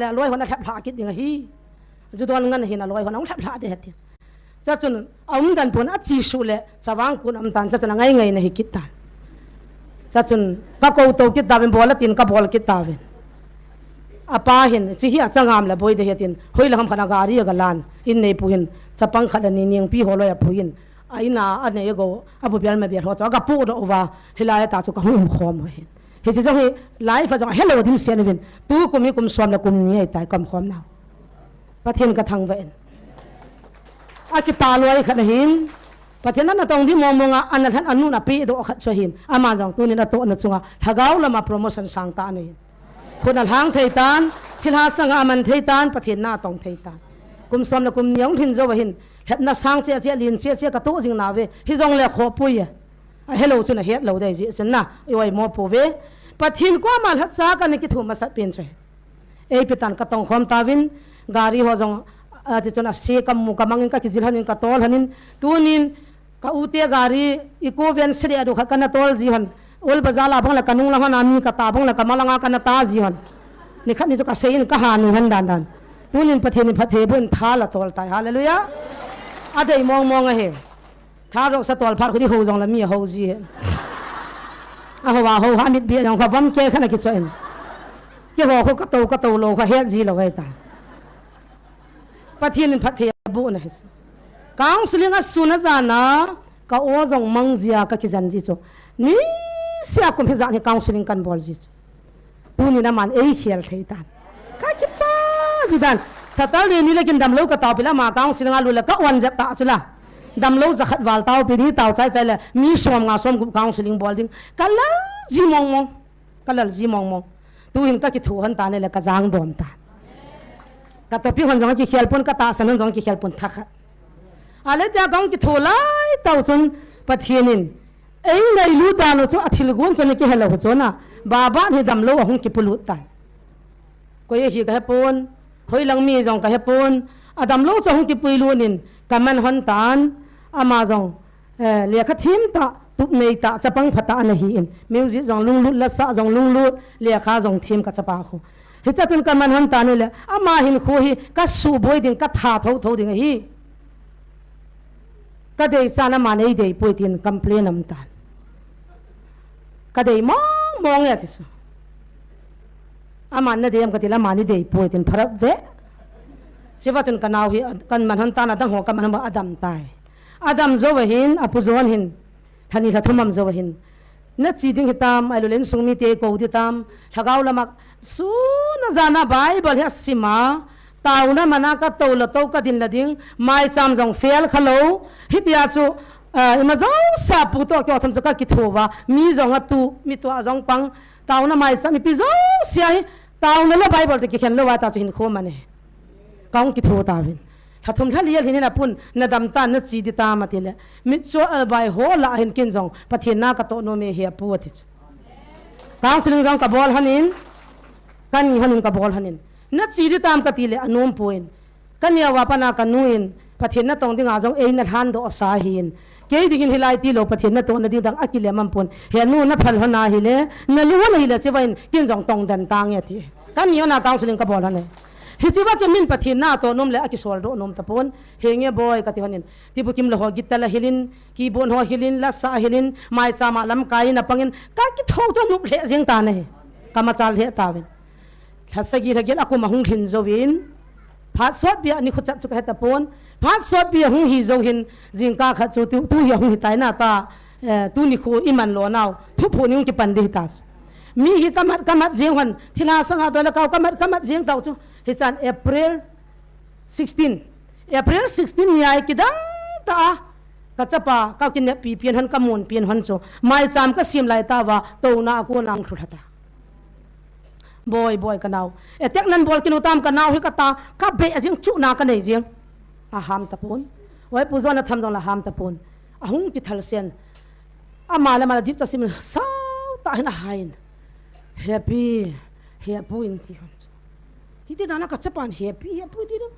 le aloi hon alhep lha kit ding ahi. Ju don ngan ahin aloi hon ahung lhep lha ding ahi ati. Chachun, aum dan pon achi suh le, chavang kun aum tan, chachun angai ngai na hi kit tan. Chachun, ka kou to kit tauvin, bol atin, ka bol kit tauvin. Apa hin, chi hi achangam le boi de hi atin, hoilang ham khat a gari aga lan, in neipu hin, chapang khat le ni ningpi ho loi apui in, a in a, anei agou, abu bial ma bial ho chu, aga pu doh uva, hilai a ta chu ka hung um khom u ahin. Hiche jong hi, life a jong, helou dim sian uvin, tu kum hi kum som le kum ni ahi tai, ka um khom nau. Pathen ka thangvah in. Akitah loi khat ahin. Pathen in ana tong ding mong mong a, ana lhan anu na pe doh khat chu ahin. Ama jong tunin atohna chunga, lhagao lama promotion sang tah ana hin. Khut alhang thei tan, thilha sanga aman thei tan, Pathen na atong thei tan. Kum som le kum ni ahung lhin jou ahin. Lhepna sang cheh cheh, lin cheh cheh ka toh jing nauve. Hijongle khoh poi e. Ahelou chun ahet lou dei jeh chun na, i oimo pouve. Pathen koma lhacha kana kithu masat pen chu ahi. Eipe tan ka tong khom tauvin, gari ho jong, a, ti chun ase ka mu ka mangin ka kijil lhonin ka tol lhonin, tunin ka u te gari, Eeco van sede a du khat kana tol ji lhon, Old Bazar la bang le ka nung lang lhon a mi ka ta bang le ka ma langa kana ta ji lhon. Nikhat ni chu ka seiyin ka ha ni lhon dan dan. Tunin Pathen in phatthei boh in tha la tol tai. Hallelujah. Adei mong mong ahi. Tha rok sa tol phat khu di ho jong la mi ho ji he. A ho a ho ha mit bi jong kha vam ke kha na kichoi in. Keiho khu ka to, ka to lou kha het ji lou ahi ta. Pathen in phatthei aboh na hi chu. Counseling a sun a jan a ka o jong mang jia ka kijen ji chu. Niseh a kum hi jan hi counseling kan bol ji chu. Tunin aman eikhel thei tan. Ka kipah ji dan. Saturday ni le kin damlou ka taopi le ama counseling a lut le ka on jep ta chu la. Damlou jakhat val taopi ding tao chai chai le mi som nga som gup counseling bol ding. Ka lal ji mong mong. Ka lal ji mong mong. Tuhin ka kitho lhon tan le ka jang dom tan. Ka topi lhon jong kikhel pon, ka tahsan lhon jong kikhel pon thakhat. Ale tia ka hung kitho lai tau chun Pathen in ei ngailut dan u chu a thilgon chun kihe lou chun a, Baba hi damlou a hung kipuilut tan. Koi ahi ka hepon, hoilang mi jong ka hepon, a damlou chu hung kipuilut in ka man lhon tan, ama jong, eh, lekha thim tah, tup nei tah, chapang pha tah ana hi in, music jong lunglut, la sa jong lunglut, lekha jong thim ka chapa khu. Hiche chun ka man lhon tan le, ama hinkho hi ka suboi ding, ka tha tho tho ding ahi. Ka dei chan aman ei dei poi tin complain aum tan. Ka dei mong mong e ti chu. Aman na dei em ka ti le aman ei dei poi tin pharap ve. Chua chun ka nao hi, kan man lhon tan adang ho ka man lhon a adam tai. Adam jou ahin, a pu jon hin, lha ni lha thum aum jou ahin. Na che ding hitam, ahilou le insung mite kou ding tam, lhagao lama sun a jan a Bible hi asim a, taona man a ka to la to ka din la ding, maicham jong fail kha lou, hitia chu, ah, ima jouse a pu toh kei ho thum chu ka kitho uva, mi jong atu, mi tua jong pang, taona maicham ipi jouse a hi, taona le Bible toh kikhen lou a ta chu hinkho man e. Ka hung kitho tauvin. Lha thum lha li a lhin in apun, na dam tan, na che ding tam ati le. Mitcho albai ho lah a hin kin jong, Pathen na ka toh nom e he apu ati chu. Counseling jong ka bol lhon in, ka ni lhon in ka bol lhon in. Na che ding tam ka ti le, anom poi. Ka neo a pat na ka nu in, Pathen na tong ding a jong ei na lhan doh sa ahin. Kei dingin hilai tilou Pathen natohna ding dang akilem aum pon. He nu na phal lhon ahile, na lung lhon ahile, chua in kin jong tong den tange ati. Ka ni lhon a counseling ka bol lhon e. Hichea chu min Pathen natoh nom le akisol doh nom tapon. Henge boi kati lhon in. Tibukim le ho guitar la hilin, keyboard ho hilin, la sa hilin, maicham a lamkai in apangin. Ka kitho chu nup lheh jeng tan ahi. Ka machal lheh tauvin. Lha sagi lha get a kum ahung lhin jouvin, phat sotpi a nikho chat chu ka he tapon, phat sotpi ahung hi jou hin, jingkah khat chu tu, tu hi ahung hi tai nata, eh, tu nikho i man lou nau, phuphu ning kipan ding hita chu. Mi hi ka mat, ka mat jeng lhon, thilha sanga doi le kau ka mat, ka mat jeng tau chu, hichan April sixteen. April sixteen ni a kidang tah a, ka chapa, ka kineppi pen lhon, ka munpi lhon chu. Maicham ka sem lai tah uva, touna a kona ahung lhu lha ta. Boi, boi ka nao. Attack nan bol kit u tam ka nao hi kati, ka bei a jeng chu na ka nei jeng. Aham tapon. Oi, Pu John a tham jong la ham tapon. Ahung kithal sen. Ama le ama la dipcha sim sao tah hin ahain. Happy, happy in ti lhon. Hiti dan a ka chapan happy, happy ti lhon.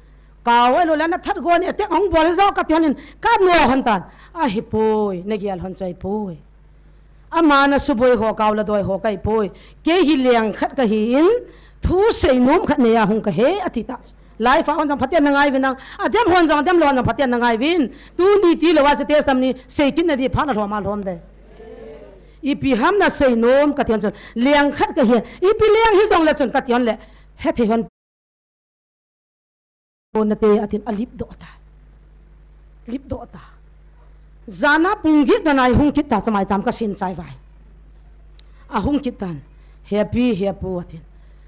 Ka oi lo la na that go ni attack hung bol jo kati lhon in ka no lhon tan. Ahi poi, na gel lhon chu ahi poi. Ama na suboi ho kau la doi ho kahi poi. Kei hi leng khat kahi in, Thu seinom khat neiya hung kahi, ati ta. Live a hon jong phaten na ngai uvin lang. Adem hon jong, adem lou hon jong phaten na ngai uvin. Tuni tilou a chu testimony sei kit nadi phat na lhom a lhom de. Ipi ham na seinom kati hon chun. Leng khat kahi. Ipi leng hijongle chun kati hon le. Hethei hon. Nate atin alip doh ta. Lip doh ta. Jana pung get na nai hung kit ta chu maicham ka sin chai vai. Ahung kit tan. Hepi, hepu atin.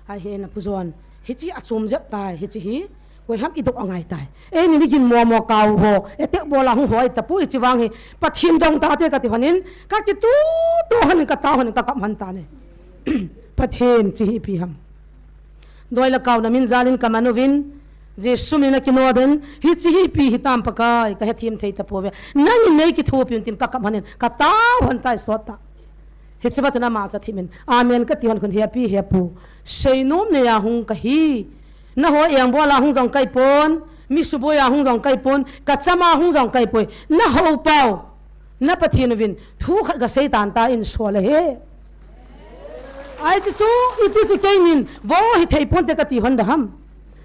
Ahi na Pu John. Hichi achom jep tai, hichi hi. Koi ham i doh angai tai. Eini mi gin mo mo kau ho. Etek bola hung hoi ta pu hichi vang hi. Pathen dong tate kati honin. Ka kituto honin, ka tao honin, ka kap hon ta ne. Pathen chi hi ipi ham. Doi le kau na min jalin ka man uvin, Jesu min a kinoden, hichi hi ipi hitam Pakai, ka hethem thei tapouve. Nangin nei kithopi un tin ka kap hon in, ka tao hon tai sot ta. Hichi va chun ama chu athem in, amen kati hon khun hepi hepu. Seinom neiya hung kahi. Naho eng bola hung jong kai pon, mi suboi a hung jong kai pon, ka chama hung jong kai poi. Na hou pau. Na Pathen uvin thu khat ka sei tan ta in sol ahi. Ai chu chu, iti chu keinin, vo hi thei ponte kati hon da ham.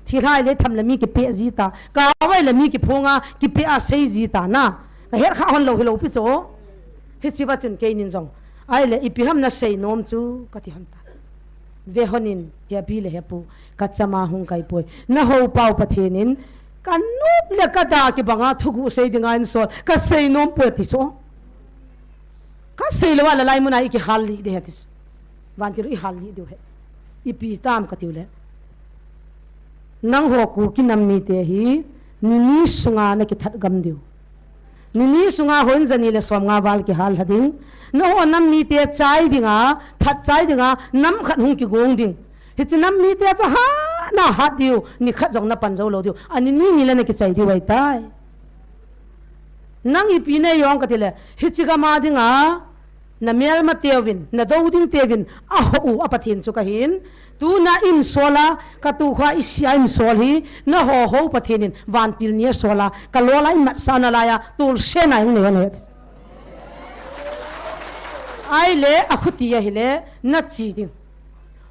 Thilhai le tham le mi kipe ji ta, kavai le mi kiphonga, kipe a sei ji ta na. Ka het kha hon lou hilou pi chu. Hichi va chun keinin jong. Ai le ipi ham na seinom chu kati hon ta. Ve honin, hepi le hepu, ka chama hung kai poi. Na hou pau Pathen in, ka nop le ka da kibanga thugu sei dinga in sol, ka seinom poi ti chu. Ka sei lou a la lai muna i kihal li de he ti chu. Vantil i hal li diu he. Ipi tam kati u le. Nangho Kuki nam mite hi, nini sunga na kithat gam diu. Nini sunga hon jani le som nga val kihal lha ding. Naho nam mite chai dinga, that chai dinga, nam khat hung kigong ding. Hichi nam mite chu ha na hat diu, ni khat jong na pan jou lou diu. Ani ni ni le na kichai diu ahi tai. Nang ipi nei jong kati le, hichi gam a dinga, na melma teuvin, na dou ding teuvin, a hou u a Pathen chu kahin, tuna in sol a, ka tu kha i sia in sol hi, na hou hou Pathen in, vantil ni a sol a, ka lol a in mat sa na lai a, tul se na in nei a nei. Ai le, a khuti ahi le, na chi ding.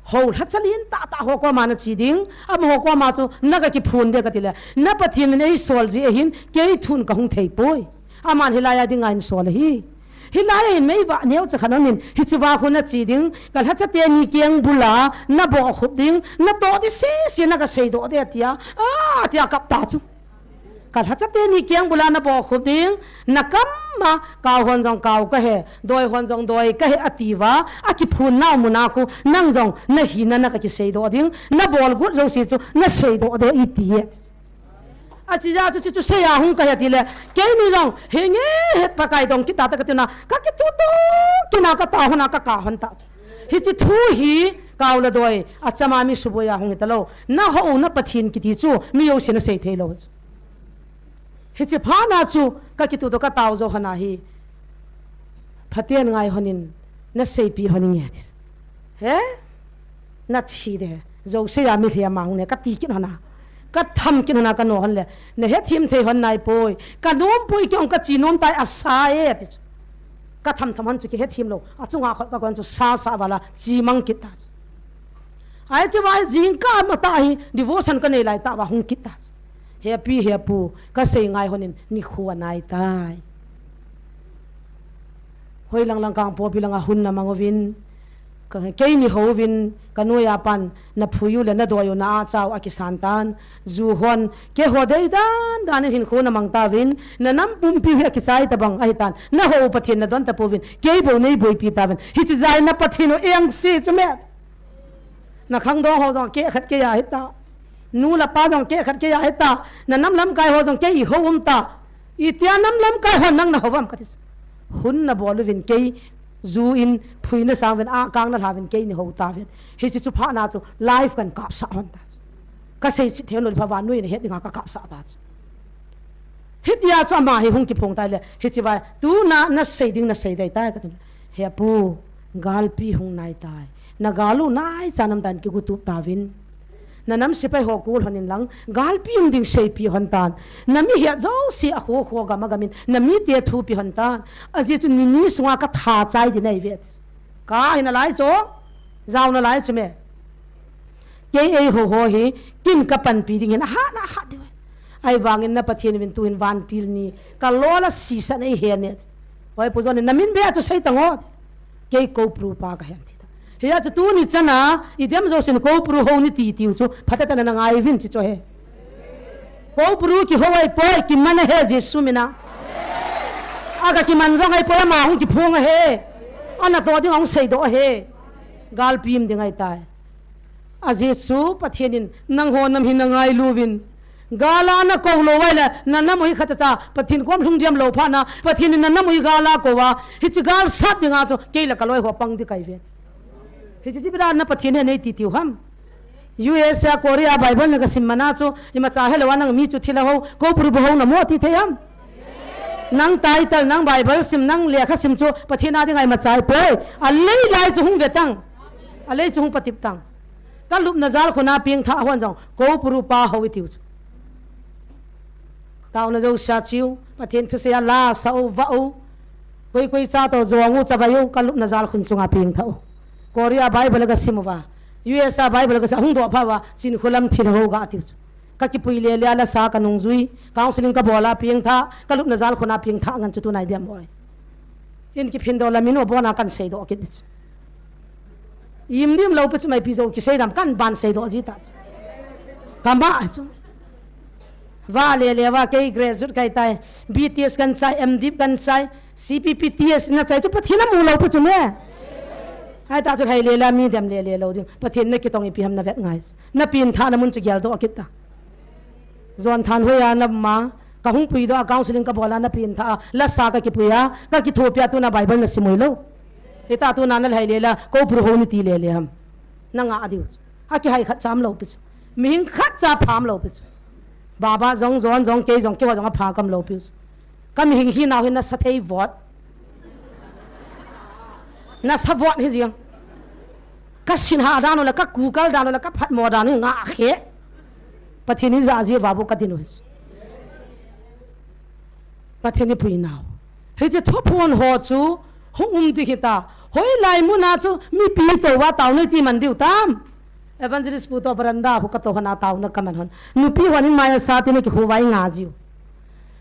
Hou lhacha lin tah tah ho koma na chi ding, amaho koma chu na ka kiphun de kati le, na Pathen in ei sol ji ahin, kei thun ka hung thei poi. Aman hilai a dinga in sol ahi. Hilai a in mei va neo cha khan amin, hichi va khu na chi ding, ka lhacha teni keng bula, na bo khup ding, na to di si si na ka sei doh de tia, a tia kap ta chu. Ka lhacha teni keng bula na bo khup ding, na kam ma, kau hon jong kau kahe, doi hon jong doi kahe ati va, a kiphun nau muna khu, nang jong, na hina na ka kisei doh ding, na bol gut jouse chu, na sei doh de i ti e. A chi ja chu chi chu sei a hung kahe ti le, keini jong, hi nge het Pakai dong kit ta ta kati na, ka kituto, kina ka ta hon a ka ka hon ta. Hichi thu hi, kau le doi, a chama mi suboi a hung hi ta lou, na hou na Pathen kiti chu, mi jouse na sei thei lou. Hichi phat na chu, ka kituto ka tao jou hon a hi. Phaten ngai honin, na seipi honin nge ti. He? Na thi de. Jouse a mi lhe a mang ne, ka ti kit hon a. Ka tham kit hon a ka no hon le. Na hethem thei hon nai poi. Ka nom poi kei ong ka chi nom tai a sa e ti chu. Ka tham tham hon chu kihethem lou. A chunga khot ka kon chu sa sa vala chi mang kit ta chu. Ai chu vai jingkah ma ta hi devotion ka nei lai ta va hung kit ta. Hepi hepu ka sei ngai honin nikho anai tai. Hoi lang lang kang popi langa hun na mang uvin. Ka, keini houvin ka noiya pan na phui u le na doi u na a chau a kisan tan. Ju hon keiho dei dan dan in hinkho na mang tauvin. Na nam pumpi hi a kichai tabang ahi tan. Na hou Pathen na don tapouvin. Kei bou nei boipi tauvin. Hichi jai na Pathen u eng si chu me. Na khangdong ho jong kei khat kei a hita. Nu le pa jong kei khat kei a hita. Na nam lamkai ho jong kei i hou um ta. Itia nam lamkai ho nang na hou um kati. Hun na bol uvin kei ju in phui na sang uvin a kang na lha uvin kei nei hou tauvin. Hichi chu phat na chu life kan kap sah hon ta. Ka sei chih thei lou le pha vannoi na het dinga ka kap sah ta chu. Hitia chu ama hi hung kiphong tai le. Hichi vai. Tuna na sei ding na sei dei tai kati. Hepu, galpi hung nai tai. Na gal u nai cha nam dan kigu tup tauvin. Na nam sepai ho kul hon in lang, galpi um ding seipi hon tan. Na mi hiat jouse a kho kho gam a gam in, na mite thupi hon tan. Ajeh chu nini sunga ka tha chai di nei ve. Ka hi na lai chu, jao na lai chu me. Kei eiho ho hi, kin kapanpi ding hin, ahat, ahat diu. Ahivangin na Pathen uvin tuhin vantil ni, kalola sisan eihe ne. Oi, Pu John, namin beh a chu sei tang o. Kei Koupru pa kahi ati ta. Hia chu tuni chana, idem jousen Koupru hou nati tiu chu, phatah tah in nangai uvin ti chu ahi. Koupru kihou ahipoi, kiman ahi Jesu mina. Aga kiman jong ahipoi, ama hung kiphong ahi. Ana toh ding ahung seidoh ahi. Galpi um ding ahitai. Ajeh chu Pathen in nangho nam hi nangailu uvin. Gal a nakou lou uva ahile, nanam u hi khat cha cha, Pathen kom lhung diam lou phat na, Pathen in nanam u hi gal a akou a, hiche gal sat dinga chu, kei le kaloi ho pang ding kahi uve. Hiche chu ipi dinga na Pathen hi nei ti tiu ham. U S A, Korea Bible na kasim mana chu, imacha helou a nang mi chu thil ahou, Koupru bou hou namo ti thei ham. Nang title, nang Bible sim, nang lekha sim chu, Pathen a dinga imacha ahipoi. Alei lai chu hung ve tang. Alei chu hung patep tang. Kalupna jalkhun a pengthah hon jong, Koupru pa hou itiu chu. Taona jousea cheu, Pathen thusei a la sa u, vah u. Koi koi cha toh jong u, chavai u, kalupna jalkhun chunga pengthah u. Korea Bible kasim uva, U S A Bible kasim, hung doh pha uva, Chinkholam thil hou ga tiu chu. Kakipui le le a la sa kanung jui, counseling kabol a pengthah, kalupna jalkhun a pengthah ngen chu tunai diam oi. In kiphin doh la min u bon a kan seidoh kit. Im dim lou pi chu maipi jou kisei dam kan ban seidoh ji ta chu. Kama chu. Va le le va kei graduate kahi tai. B T S kan chai, M Div kan chai, C P P T S na chai chu Pathen amu lou pi chu me. Ahita chu hai le la mi dem le le lou ding. Pathen na kitong ipi ham na vet ngai. Na pengthah na mun chu geldoh kit ta. Jon than hoiya na ma, kahung puidoh a counseling kabol a na pengthah a, la sa kakipui a, kakithopi a tuna Bible nasim u hilou. Hita tuna na lhai le la, Koupru hou nati le le ham. Na ngah diu. Akihai khat cha umlou pi chu. Mihing khat cha pha umlou pi chu. Baba jong, Jon jong, kei jong, keiho jong apha ka umlou pi chu. Ka mihing hinau hi nasa thei vot. Nasa vot hi jeng. Ka sinha dan u le, ka kukal dan u le, ka phatmo dan u hi ngah khe. Pathen in ijat ji uva bou ka din u hi. Pathen in pui nau. Hiche thuphon ho chu hung um ding hita. Hoilai mun a chu mipi tou va taona iti man diu tam. Evangelist pu toh veranda khu ka tou hon a taona ka man hon. Nupi hon in maya sa tin a kikhu vai nga jiu.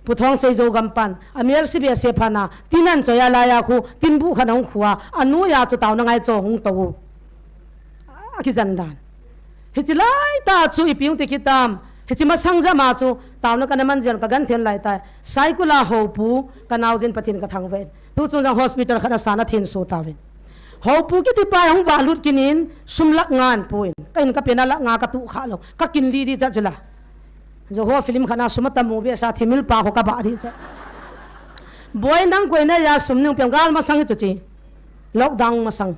Pu Thongseijou gampan, a mel si behseh phat na, tin an choi a lai a khu, tin bu khat ahung khu a, a noi a chu taona ngai cho hung tou u. A kijen dan. Hiche lai tah chu ipi hung ti kit tam, hiche masang jep a chu, taona kana man jeh in ka ganthem lai tai. Saikul a houpu, ka nao jin Pathen ka thangvah in. Tu chun jong hospital khat a sa na thenso tauvin. Houpu kiti pa hung valut kit in, sum lakh nga an pu in. Ka in ka pen a lakh nga ka tuh kha lou. Ka kin li di cha chu la. Joho film khat na sum atam mu behseh a thimil pa ho ka bah di cha. Boi nang koi na ja sum nei peh gal masang chu chi. Lockdown masang.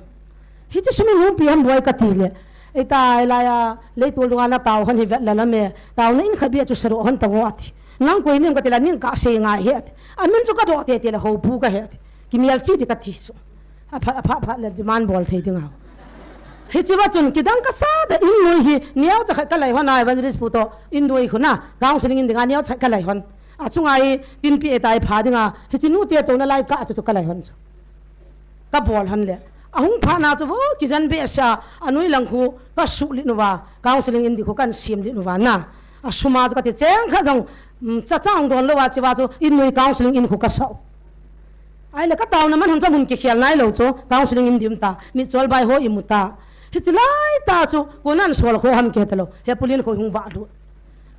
Hiche sum in hung pi ham boi ka ti le. Ei ta ei lai a, leitol dunga na tao hon hi vet la la me. Taona in khat beh chu sadoh hon ta ngo ati. Nang koi nem ka ti la ning ka sei ngai he ati. A min chu ka doh tete le houpu ka he ati. Kimel chi ti ka ti chu. Apha, apha, apha le demand bol thei ding a. Hiche va chun kidang kasa da in noi hi, neocha khat ka lai hon a evangelist pu toh, in noi khu na, counseling in ding a neocha khat ka lai hon. A chunga hi, tin pi e tai pha ding a, hiche nu te touna lai kah chu chu ka lai hon chu. Ka bol hon le. Ahung phat na chu vo, kijen behseh a, a noi lang khu, ka suh lit uva, counseling in ding khu kan sem lit uva na. A sum a chu ka ti cheng khat jong, mm, cha cha hung don lou a chi va chu, in noi counseling in khu ka sau. Ahile ka taona man hon cha mun kikhel nai lou chu, counseling in ding um ta, mitchol bai ho i mu ta. Hiche lai tah chu, kona sol kho ham kiti lou, he pu Lienkhoi hung valut.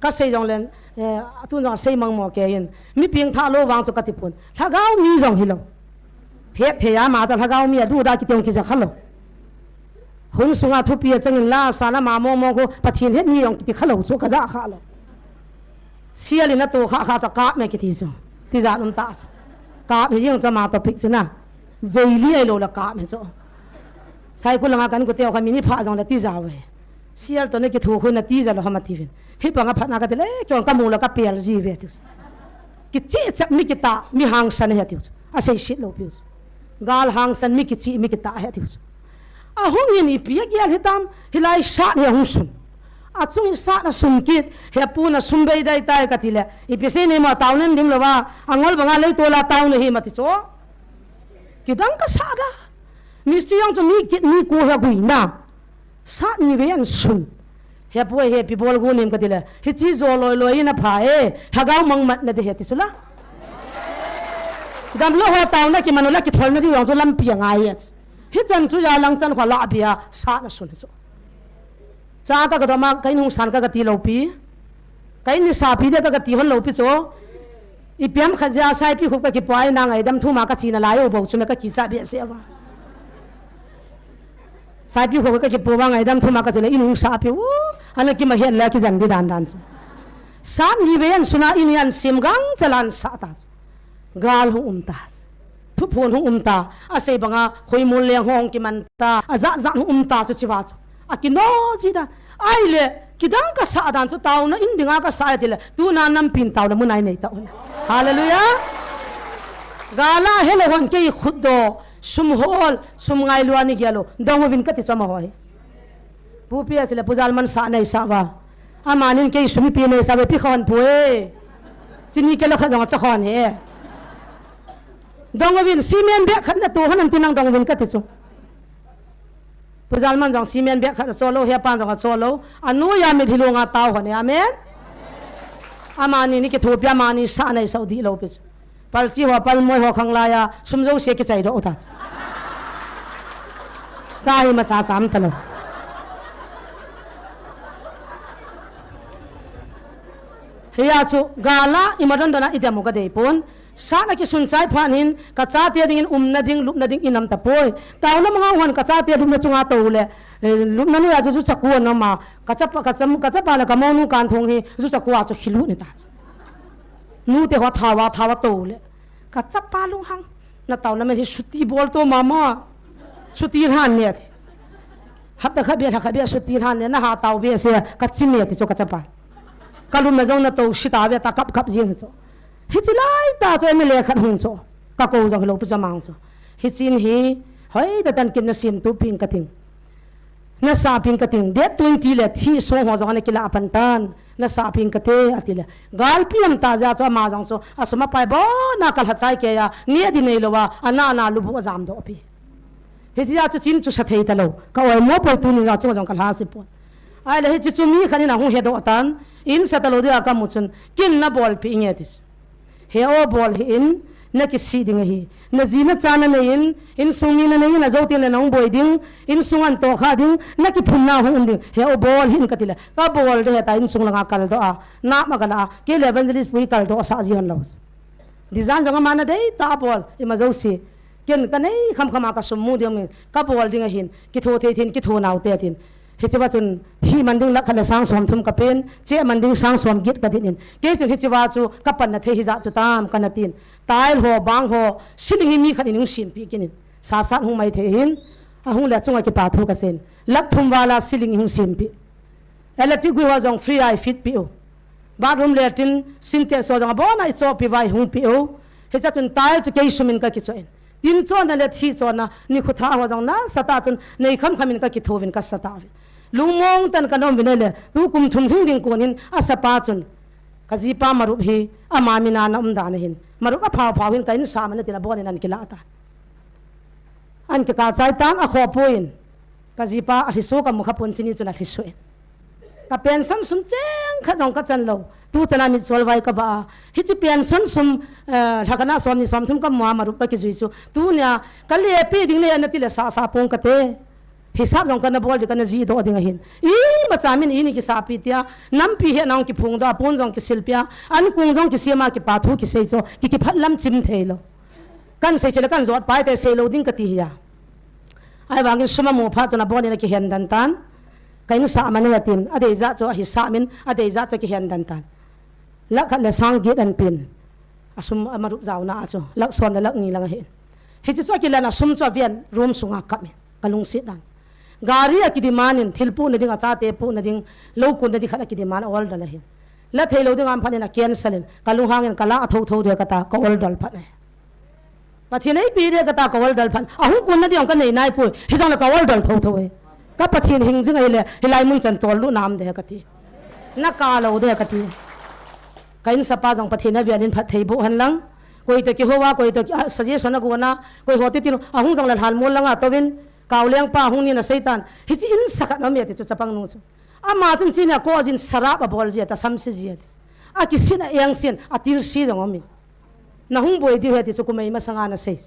Ka sei jong le, eh, atun jong a sei mang mo kei in, mi pengthah lou vang chu ka ti pon, lhagao mi jong hilou. Het thei a ma cha lhagao mi a du da kiti jong kija kha lou. Hun sunga thupi a chang in la sa na ma mong mong khu, Pathen het mi jong kiti kha lou chu ka ja kha lou. Sial in a to kha kha cha kap me kiti chu. Tija um ta chu. Kap hi jeng chu ama topic chu na. Vei li ahilou le kap me chu. Saikul langa kan ku teu kha mi ni pha jong le tija ve. Sial toh na kithu khu na tija lou ham ati vin. Hi panga phat na ka ti le, kei jong ka mu le ka pel ji ve tiu. Kicheh cheh mi kitah, mi hangsan ahi tiu. A sei sit lou piu. Gal hangsan mi kicheh mi kitah ahi tiu. Ahung in ipi a gel hitam, hilai sat hi ahung sun. Achung in sat a sun kit, he pu na sum bei dai tai ka ti le, ipi sei nei mo taona in dim lou va, angol banga leitol a taona hi ma ti chu. Kidang kasa da. Mistri jong chu mi kit mi ko he gui na. Sat ni ve an sun. He pu e, he pi bol gu nem ka ti le. Hichi jo loi loi in apha e. Lhagao mang mat na de he ti chu la. Damlou ho taona kiman u la kitholna di jong chu lampi angai e. Hichan chu ja lang chan kho la bia sa na sun chu. Cha ka ka doma ka in hung san ka ka ti lou pi. Ka in ni sa pi de ka ka ti hon lou pi chu. Ipi ham khat ja Saipikhup ka kipuai na ngaidam thuma ka chi na lai u bou chu me ka kicha behseh a. Saipikhup ka kipuai ngaidam thuma ka chi le in hung sa pi u. Ana kima het le kijan di dan dan chu. San ni ve an suna in an sim gang chalan sa ta chu. Gal hung um ta chu. Thuphon hung um ta. Asei banga khoimol leng hung kiman ta. Aja ja hung um ta chu chiva chu. Akino ji dan. Ahile, kidang ka sa dan chu taona in dinga ka sa e ti le, tuna nampin taona mun a i nei ta u. Hallelujah. Gal a helou hon kei khut do, sum hol, sum ngailu a ni gel u, dong uvin ka ti chu amaho hi. Pu P S le Pu Jalman sa nei sa uva. Amanin kei sum ipi nei sa uve pi khon pu e. Chini kei lou khat jong a cha khon he. Dong uvin cement bag khat na to hon an ti nang dong uvin ka ti chu. Pu Jalman jong cement bag khat a cho lou, he pan jong a cho lou. Anu ya mit hilou nga tao hon e. Amen. Amani ni kithopi, amani sa nei sa u di lou pi chu. Palchi ho, palmoi ho khang lai a, sum jouse kichai doh u ta. Ka hi ma cha cham ta lou. Hia chu, gal a, i ma don don a, i dem u ka dei pon. San a kisun chai phan hin, ka chate dingin umna ding, lupna ding, i nam ta poi. Taona manga hon ka chate lupna chunga to le, eh, lupna nu ya chu, chu chaku a na ma, ka chapa, ka cham, ka chapa le ka monu kan thong hi, chu chaku a chu khilu ni ta. Nute ho thawa, thawa to le. Ka chapa lunghang. Na taona men hi suti bol to mama. Suti lhan ne ti. Hapta kha bia, lha kha bia suti lhan ne. Na ha tao bia se ka chin ne ti chu ka chapa. Ka lum na jong na to si ta ve ta kap kap jing chu. Hichi lai ta chu M L A khat hung chu. Ka ko jong lo pu jamang chu. Hichin hi hoi da tan kin na sim tu ping ka ting. Na sa ping ka ting, date twenty le thi song ho jong ana kila pan tan. Na sa ping ka te, ati le. Galpi am ta ja chu ama jong chu, asum apai bo na ka lha chai ke ya, ni adi nei lo wa, ana ana lubu ajam doh pi. Hichi ja chu chin chu sa thei ta lo. Ka oi mo poi tuni ja chu jong ka lha si pon. Ahile hichi chu mi khat in ahung he doh tan, in sa ta lo dia ka mu chun, kin na bol pi nge ti. He o bol hih in, na kisih ding ahi. Na ji na cha na nei in, insung mi na nei in, ajo tin le na hung boi ding, insung an to kha ding, na kiphun na hung um ding. He o bol hih in ka ti le, ka bol de he ta insung langa kal doh a, na ma ka la a, ke le evangelist pu hi kal doh sa ji hon lo. Design jong ama na dei ta bol, i ma jo si. Ken ka nei kham kham a ka sum mu ding, ka bol ding ahin, kitho thei thin, kitho nau te thin. Hichi va chun, thi man ding lakh khat le sang som thum ka pen, che man ding sang som get ka din in. Kei chun hichi va chu, ka pan na thei hi ja chu tam, ka na tin. Tile ho, bang ho, ceiling hi mi khat in hung sim pi kin in. Sa sat hung mai thei hin, ahung le chunga kipa thu ka sen. Lakh thum vala ceiling hung sim pi. Electric gui ho jong free a i fit pi u. Bathroom latrine, Sintex ho jong abon a i choh pi va i hung pi u. Hicha chun tile chu kei sum in ka kichoh in. Tin chon na le thi chon na, ni khu tha ho jong na sa ta chun, nei kham kham in ka kitho vin ka sa ta vin. Lungmong tan ka nom vin le, tu kum thum hing ding kon hin, a sa pa chun. Ka ji pa Marup hi, ama min a na um dan ahin. Marup a phao phao hin ka in sa man a tin abon in an kila ta. An kika chai tan a kho poi in. Ka ji pa a hlisu ka mu kha pon chini chun a hlisu in. Ka pension sum cheng kha jong ka chan lo. Tu chana mit chol vai ka ba a. Hichi pension sum, eh, lhakana som ni som thum ka mu a Marup ka kijui chu. Tu nia ka le pe ding le na ti le sa sa pong ka te. Hisap jong ka na bol di ka na ji doh ding ahin. I ma cha min i ni kisa pi tia. Nampi he nang kiphung doh a pon jong kisil pia. An kung jong kisima kipa thu kisei cho. Ki kiphat lam chim thei lo. Kan sei chele kan jot pai te sei lo ding ka ti hi a. Ahivangin sum a mu phat chun abon in a kihen dan tan. Ka in sa man a tin, a dei ja chu a hi sa min, a dei ja chu a kihen dan tan. Lakh khat le sang get an pin. A sum a Marup jaona a chu, lakh som le lakh ni lang ahi. Hichi chu a kilan a sum chu a vian room sunga kap in, ka lungset dan. Gari a kidiman in, thil pu na ding, a chate pu na ding, lo kun na ding khat a kidiman a order ahin. La thei lo ding am phat in a cancel in, ka lunghang in ka la a tho tho de ka ta, ka order phat ne. Pathen ei pi de ka ta ka order phat. Ahung kun na ding ka nei nai poi. Hijong le ka order tho tho e. Ka Pathen hing jing ahile, hilai mun chan tol lu nam de ka ti. Na ka lo de ka ti. Ka in sa pa jong Pathen a vian in phat thei bo hen lang. Koi to kiho a, koi to ki, ah, suggestion a go na, koi ho ti tin, ahung jong le lhan mol langa tovin, kau leng pa hung ni na Satan. Hichi in sa khat na me ti chu chapang nu chu. Ama chun chini a ko jin sarap a bol jia ta samse jia. A kisin a eng sin a til si jong omin. Na hung boi diu he ti chu kumei masanga na sei.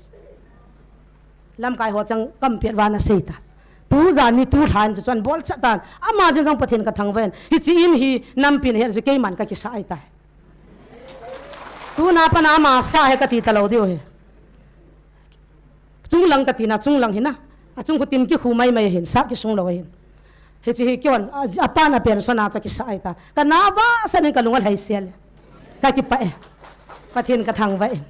Lamkai ho chang kam piat va na sei ta. Tu jan ni tu than chu chon bol cha tan. Ama jin jong Pathen ka thangven. Hichi in hi nampi na he chu keiman ka kisa ai tai. Tuna pana ama sa he ka ti ta lo diu he. Chunglang ka tina, chunglang hina. A chung khu tin ki khu mai mai hin, sat ki sung lo hin. Hichi hi kion, a, a pan a pen sona cha kisa ai ta. Ka na va sa nin ka lunga lhai sia le. Ka ki pa e. Pathen ka thang va in.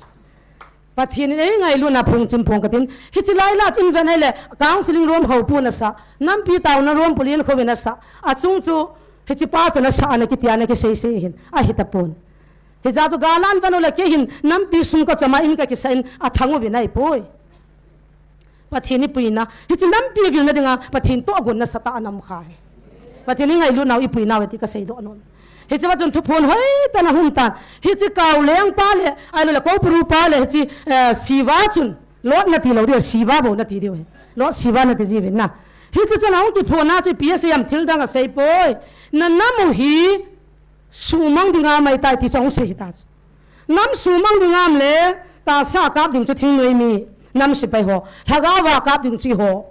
Pathen in ei ngai lu na phung chim phung ka tin. Hichi lai la chin ven ai le. Counseling room ho pu na sa. Nampi tau na room pulin khovin a sa. A chung chu hichi pa chu na sa ana ki tia na ki sei sei hin. A hi ta pun. Hija chu galan vanu le kei hin nampi sung ka chama in ka kisa in a thangu vinai poi. Pathen i puina. Hichi nampi vilna dinga Pathen to agun na sata anam khai. Pathen i ngailu nau i puina ve ti ka sei do non. Hichi va chun thuphon hoi ta na hum tan. Hichi kau leng pa le, ai lo le ko puru pa le, hichi, eh, siva chun. Lot na ti lo dia, siva bo na ti dia. Lot siva na ti ji vin na. Hichi chun a hung ki phona chu pi a sei am thil dang a sei poi. Na namu hi Sumang dinga mai tai ti chong sei ta. Nam sumang dingam le, ta sa kap ding chu thingnoi mi. Nam sipai ho. Lhagao va kap ding chu ho.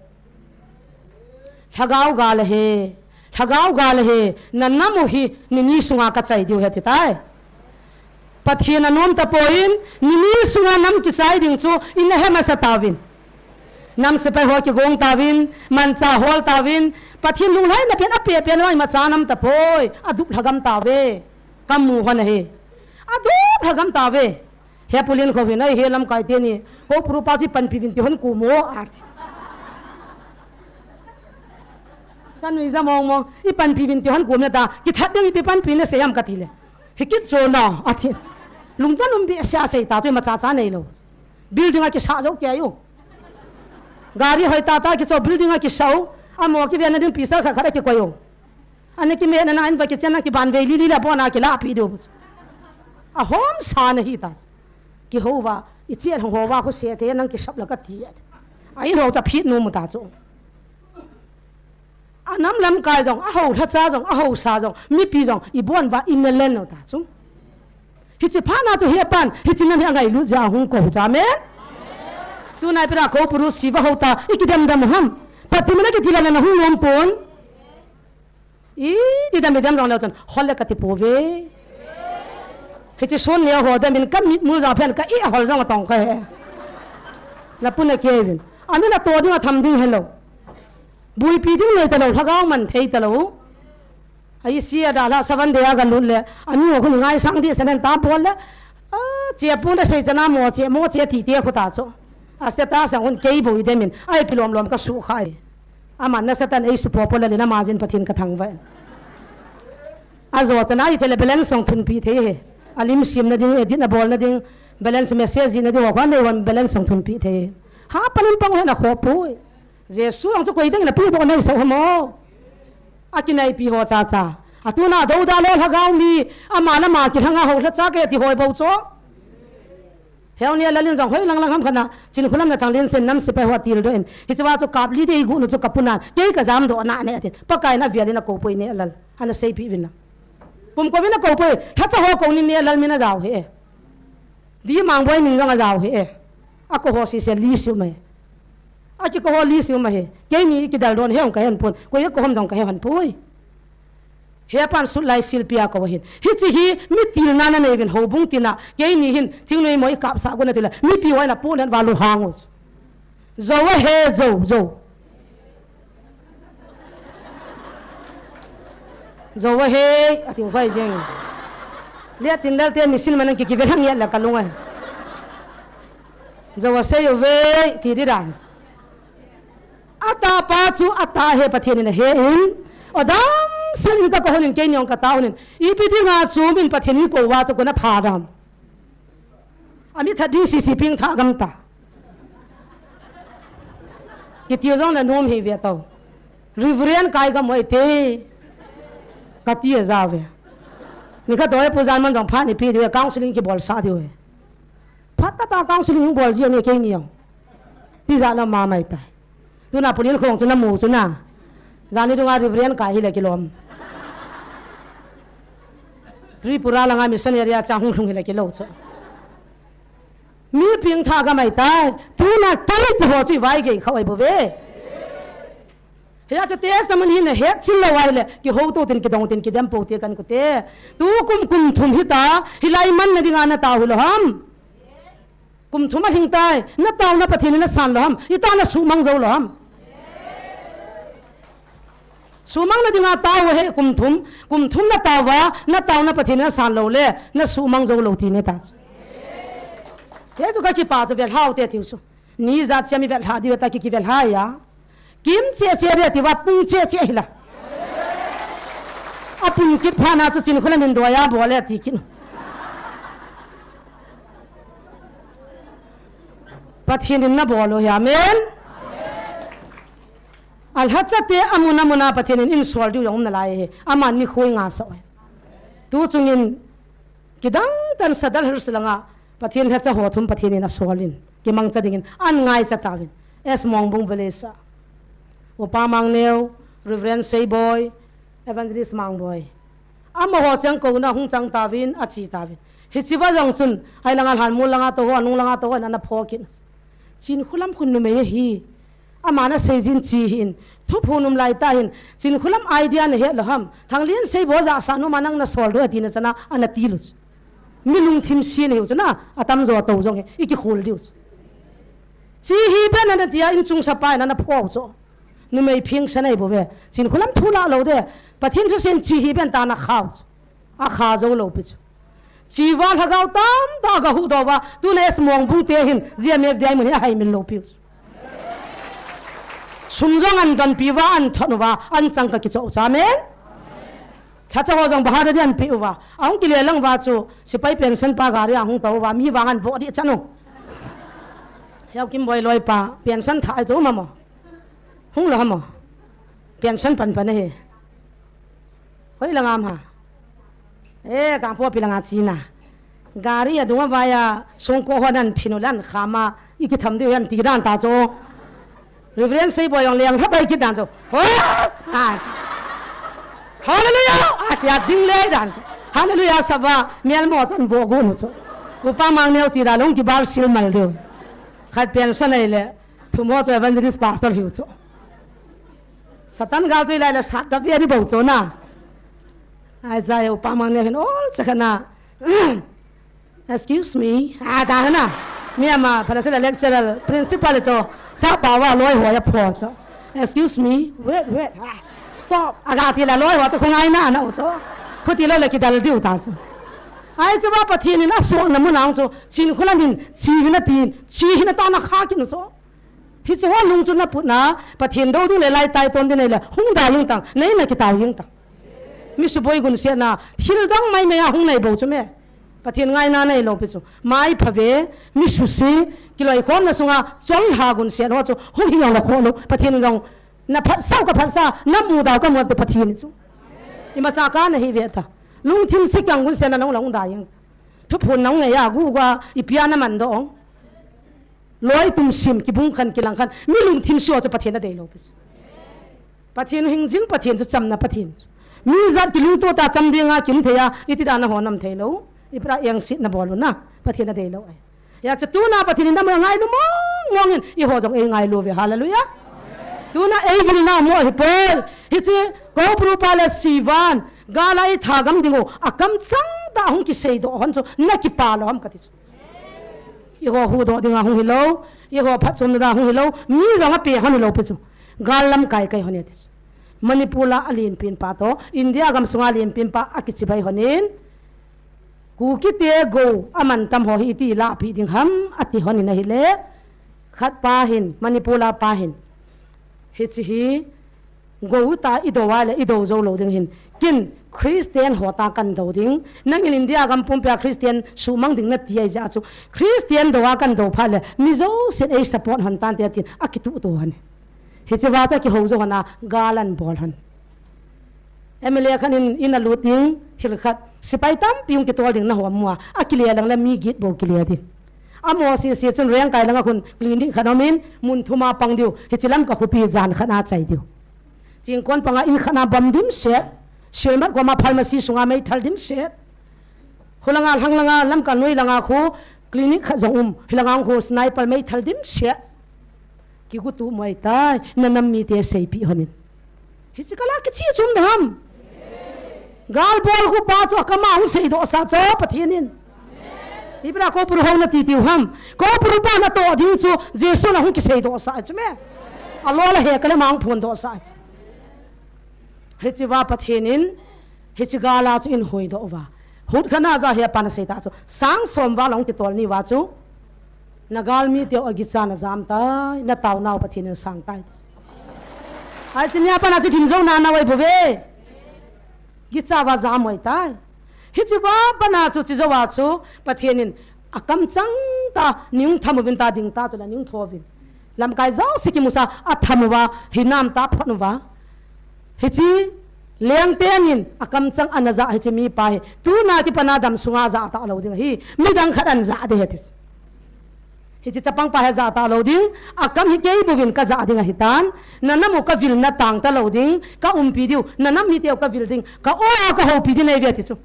Lhagao ga le he. Lhagao ga le he. Na namu hi ni ni sunga ka chai diu he ti tai. Pathen a nom ta poin, ni ni sunga nam ki chai ding chu in a he masa tavin. Nam sipai ho kigong tavin, mancha hol tavin, Pathen lunglhai na pen a pe pen mai ma cha nam ta poi, a dup lhagam tave, ka mu hon ahi. A dup lhagam tave. He pulin khovin ai he lamkai teni, ko puru pa chi panpi vin ti hon ku mo a. Ka nui ja mong mong, i panpi vin ti hon ku na ta, ki that ding i pi panpi na se yam ka ti le. Hi kit jo na, a ti. Lungdon um bi sia sei ta, tu ma cha cha nei lo. Building a kisa jo kei u. Gari hoi ta ta kicho building a kisa u. Amo kiven na ding pisa kha kha kikoi u. Ana kimen na in va kichen na kiban ve li li la bona kilapi diu. A hom sa na hi ta. Kihou va, i chiat hong ho va khu se te nang kisap la ka ti. A in ho ta phit nu mu ta chu. A nam lamkai jong, a ho lhacha jong, a ho sa jong, mipi jong, i bon va in na len no ta chu. Hichi pha na chu hi a pan, hichi nam hi a ngailut ja hung ko cha men. Tunai pera ko puru siva ho ta, i kidem dam ham. Pati mana ki dila na hung nom pon. I didam didam jong leu chun, hol le ka ti pove. Hichi sun neo ho dam in ka mit mul jong phen ka i hol jong a tong ka he. Na puna kevin. Ami na to ding a tham ding hello. Buipi ding nei ta lo, lhagao man thei ta lo. Ai sia da la seven day a ga lut le, ani ho khun ngai sang di sanan ta bol le. A, che pu na sei chana mo che, mo che ti te khu ta chu. A se ta sang hun kei bo i demin. Ai pilom lom ka su khai. Aman na Satan ei su po po la le na ma jin Pathen ka thang va. A jo chana i te le balance song thun pi thei he. A lim sim na ding, edit na bol na ding, balance message na ding, wa kwan nei wan balance song thun pi thei. Ha panin pang he na kho pui. Jesu ang chu koi ding na pi do nei sa hamo. A kinai pi ho cha cha. A tu na do da lo lhagao mi, ama na ma ki lhanga ho lha cha ke ti hoi bo cho. Heu nia lalin jong hoi lang lang ham khana, chin khulam na thang lin sen nam sipai ho til do en. Hi chuwa chu kap li dei gu nu chu ka punan. Kei ka jam do na ne atin. Pakai na vialin a ko poi ne lal. Ana sei pi vin la. Pum ko vin a ko poi. Tha cha ho ko ni ne lal min a jao he. Di mang boi min jong a jao he. A ko ho si se li siu mai. A ki ko ho li siu mai he. Kei ni ki dal don he ong ka hen pon. Ko ye ko hom jong ka he han poi. He pan sut lai silpi a ko hin. Hichi hi mi til na na nei vin ho bung tina. Kei ni hin thing nei mo i kap sa ko na tila. Mi pi wai na pu nan va lu hang u. Zo wa he zo zo. Zo wa he a ting khoi jeng. Le tin lal te mi sin manan ki ki ve hang ya la ka lunga. Zo wa se yo ve ti di dan. Ata pa chu ata he Pathen in a he in. O dam sel in ka ko honin kei niong ka ta honin. Ipi dinga chu min Pathen in ko wa chu ko na tha dam. Ami tha ding si si ping tha gam ta. Ki tiu jong na nom hi ve tau. Reverend kai gam oi te. Ka ti a ja ve. Ni ka doi pu jan man jong pha ni pi de counseling ki bol sa de ve. Phat ta ta counseling bol ji ni kei niong. Ti ja na ma mai tai. Tuna pulin khong chu na mu chu na. Jani dunga Reverend kai hi le kilom. Tripura langa missionary a cha hung lhung hile kilou chu. Mi pengtha gamai tai. Tuna tai ti ho chu i vaigei khau ai bou ve. Hia chu testimony hi nahet chil lou ahile, kihouto tin, kidong tin, kidem pou te kan kute. Tu kum, kum thum hita, hilai manna dinga natao hilou ham? Kum thum alhing tai, nataona Pathen in nasan lou ham? Ita nasuhmang jou lou ham? Suhmang nadinga tao he kum thum, kum thum natao va, nataona Pathen in nasan lou le, nasuhmang jou lou ti neta. Hichu kakipah chu velhau te tiu chu. Ni jat chia mi velha diu ta ki, kivelha ya. Kim che che dia ti va pung che che hila. Apung kit phat na chu Chinkholam in doya bol e ti kit. Pathen in nabol u hi, amen. Alhacha te amun amun a Pathen in insol diu jong um nalai e. Aman nikho inga sah e. Tu chungin kidang tan Sadar Hills langa Pathen lhacha ho thum Pathen in asol in, kimangcha dingin an ngaicha tauvin. S Mongbung Village a Upa Mangneo, Reverend Seiboi, Evangelist Mangboi. Amaho chang kouna hung chang tauvin, ache tauvin. Hiche va jong chun, ahi langa Lhanmol langa tou ho, anung langa tou ho, ana pho kit. Chinkholam khun numei ahi. Aman asei jin chi hin, thuphon um lai tah hin, Chinkholam idea nahet lou ham? Thanglian Seiboi jahsah nom a nang nasol diu ati na chana, ana ti lou chu. Mi lungthim se nahiu chu na, atamjo tou jong hi, i kikhol diu chu. Chi hi ben ana tia, inchung sapa in ana pho chu. Numei phengsa nei bou ve. Chinkholam thu la lou de. Pathen thusen chi hi ben ta ana khau chu. Akha jou lou pi chu. Chi va lhagao tamtah aga huhdoh uva, tuna S Mongbung te hin, G M F D I mun hi ahaimil lou piu. Sum jong an donpi uva, an thot uva, an chang kakichoh u chu. Amen. Lhacha ho jong bahar dia an pe uva. Ahung kile lang uva chu, sepai pension pa gari ahung tou uva, mi vang an vo dih chan u. Heo Kimboi loipa, pension thah ai chu mamo. Hung lou ham o. Pension pan pan ahi. Hoi langa ham ha. E, Kangpokpi langa china. Gari adung avai a, songko ho nan phin u le an kham a, i kitham diu hen ti dan ta chu. Reverend Seiboi jong leng lha bai kit dan chu. Ho! A. Hallelujah! A tia ding le dan chu. Hallelujah sah uva, mial mo chan vo gu nu chu. Upa Mangneo chi da long kibal sil mal diu. Khat pension nei le. Thumo chu evangelist pastor hiu chu. Satan gal chu ilai la sat da via di bou chu na. Ai cha Upa Mangneo hin ol cha khana. Excuse me. A ta na. Mi ama phala sila lecturer principal chu. Sa pa wa loi ho ya pho chu. Excuse me. Wait, wait. Ah, stop. Aga ti la loi ho chu khungai na na u chu. Khuti lou le kidal diu ta chu. Ai chu ba Pathen in asol na mun ang chu. Chinkholam in chi hin atin. Chi hin ata na kha kinu chu. Hiche ho lung chu naput na, Pathen dou ding le lai tai ton ding nei le, hung da jing tang, nei na kitao jing tang. Mi suboi gunsiatna, thil dang mai mai a hung nei bou chu me. Pathen ngaina nei lou pi chu. Mai pha ve, mi susi, kiloikhomna sunga, chol ha gunsiat ho chu, hung hi jong la kho lou, Pathen jong, na phatsau ka phatsa, na mu dau ka mu te Pathen chu. Imacha ka na hi ve ta. Lungthim se kang gunsiatna nong la hung da jing. Thuphon nong nei a, gu ga, i pia na man dong. Loi tum sim, kibung khan, kilang khan, mi lungthim se ho chu Pathen adei lou pi chu. Pathen hing jing Pathen chu chamna Pathen chu. Mi jat kilungto ta cham dinga kim thei a, iti dan a ho nam thei lou. I pra eng sit na bol u na, Pathen adei lou ai. Ya chu tuna Pathen in na mo ngailu mong mong in, i ho jong ei ngailu ve, hallelujah. Tuna ei vil na mo hi poi, hiche, ko pru pa le sivan, gala i tha gam ding u, a kam chang ta hung kisei doh hon chu, na kipa lou ham kati chu. Eiho huhdoh dinga hung hilou, eiho phatchomna dinga hung hilou, mi jong ape hon hilou pi chu. Gal lamkai kai hon e ti chu. Manipur a alenpen pa toh, India gam sunga lenpen pa akichibai hon in, Kukite gou aman tam ho hi iti lahpeh ding ham ati hon in ahile, khat pa hin, Manipur a pa hin, hiche hi, Gou ta i dou a le i dou jou lou ding hin. Ken Christian ho ta kan dou ding. Nangin India gam pumpi a Christian suhmang ding nati ahi jeh a chu. Christian dou a kan dou phat le mi jousen ei support hon tante tin akituh to hon. Hiche va chu akihou jou hon a gal an bol hon. M L A khat in in a lut ding thil khat. Sepai tampi hung kitol ding na hom mu a. Akile lang le mi get bou kile ding. Amaho sese chun Rengkai langa khun clinic khat um in mun thum a pang diu. Hiche Lamka khopi jan khat a chai diu. Chingkon panga in khat a bom dimset, Sielmat koma pharmacy sunga meithal dimset, Khulanga, lhanglanga, lamkal noi langa khu clinic khat jong um. Hilanga khu sniper meithal dimset. Kigutu mai tai, na nam mite seipeh hon in. Hiche kala kichi chun ham. Gal bol khu pa chu akam a hung seidoh sah chu Pathen in. Ibra Koupuru hou nati tiu ham. Koupuru pa natoh ding chu Jesu na hung kiseidoh sah chu me. Alo la he kale ma hung phondoh sah chu. Hiche va Pathen in, hiche gal a chu eihin hoidoh uva. Hut khat na ja he pa na sei ta chu. Sang som va long kitol ni va chu. Na galmi teu a gicha na jam tai, na taonau Pathen in sang tai. Ai, hiche nia pat na chu kin jo na na wai bou ve. Gicha va jam wai tai. Hiche va pat na chu chi jo va chu Pathen in akam chang ta, nei hung tham uvin ta ding ta chu la nei hung tho uvin. Lamkai jouse kimusa atham uva, hinam ta phot uva. Hiche leng teng in akam chang ana ja hiche mipa hi. Tuna kipat na dam sunga ja ta lou ding ahi. Midang khat ana ja ding ahi ti. Hiche chapang pa hi ja ta lou ding, akam hi kei bouvin ka ja ding ahi tan, na nam u ka vil na tang ta lou ding, ka umpi diu, na nam mite u ka vil ding, ka o a ka houpi ding nei ve ti chu.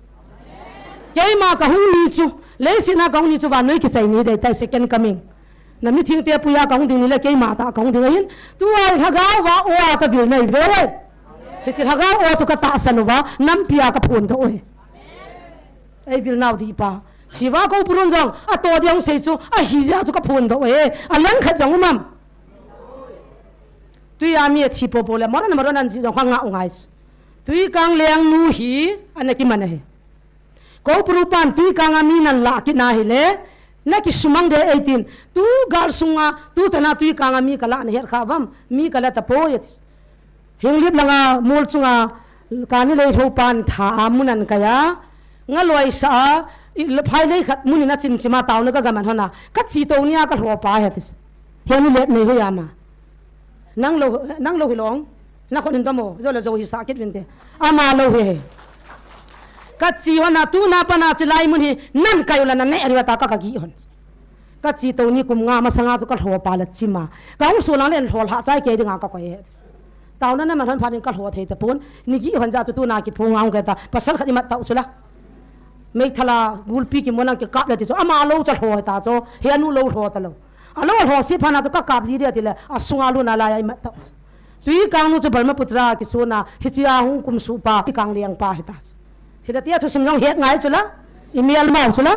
Keima ka hung ni chu, leiset a ka hung ni chu vannoi kichai ni dei tai second coming. Na mithengte puia ka hung ding ni le keima ta ka hung ding ahin, tua lhagao va o a ka vil nei ve. Hiche lhagao o chu ka tahsan uva, nampi a ka phondoh u ahi. Ei vil nau dih pa. Siva Koupurun jong, atoh ding sei chu, ahi jeh chu ka phondoh e. Alangkhat jong um am. Tui a mi athi popo le, moran moran an ji jong kha nga u ngai chu. Tuikang lengnu hi, ana kiman ahi. Koupuru pan Tuikang a mi nan lah kit na hile, na kisumang de eitin. Tu gal sunga, tu chana Tuikang a mi ka lah na het kha vam, mi ka lah tapoi ati. Hinglip langa mol chunga kani lei tho pan tha a mun an kai a, nga loi sa a, i, phai lei khat mun in a chim chim a taona ka gaman hon a, ka chi to nia ka lho pa he ti. He ni let nei ho ya ma. Nang lo, nang lo hi long, na khon in domo, jo le jo hi sa kit vin te. Ama lo hi he. Ka chi hon a tuna pat na chi lai mun hi, nan kai u la na ne a ri wa ta ka ka gi hon. Ka chi to ni kum nga masanga chu ka lho pa la chim a. Ka hung su lang len lho lha chai kei dinga ka koi he. Taona na man hon phat in ka lho thei tapon. Ni gi hon ja chu tuna kiphong a hung kei ta. Pasal khat i mat tau chu la. Meithal a gulpi kimu nang kikap le ti chu. Ama lo chu lho ta chu. He anu lo lho ta lo. A lo lho si phat na chu ka kap li dia ti le. A sunga lu na la ya i mat tau chu. Tuikang nu chu Brahmaputra kisun a. Hiche a hung kum su pa. Tuikang leng pa hi ta chu. Thilha tia thusim jong het ngai chu la. I mial mau chu la.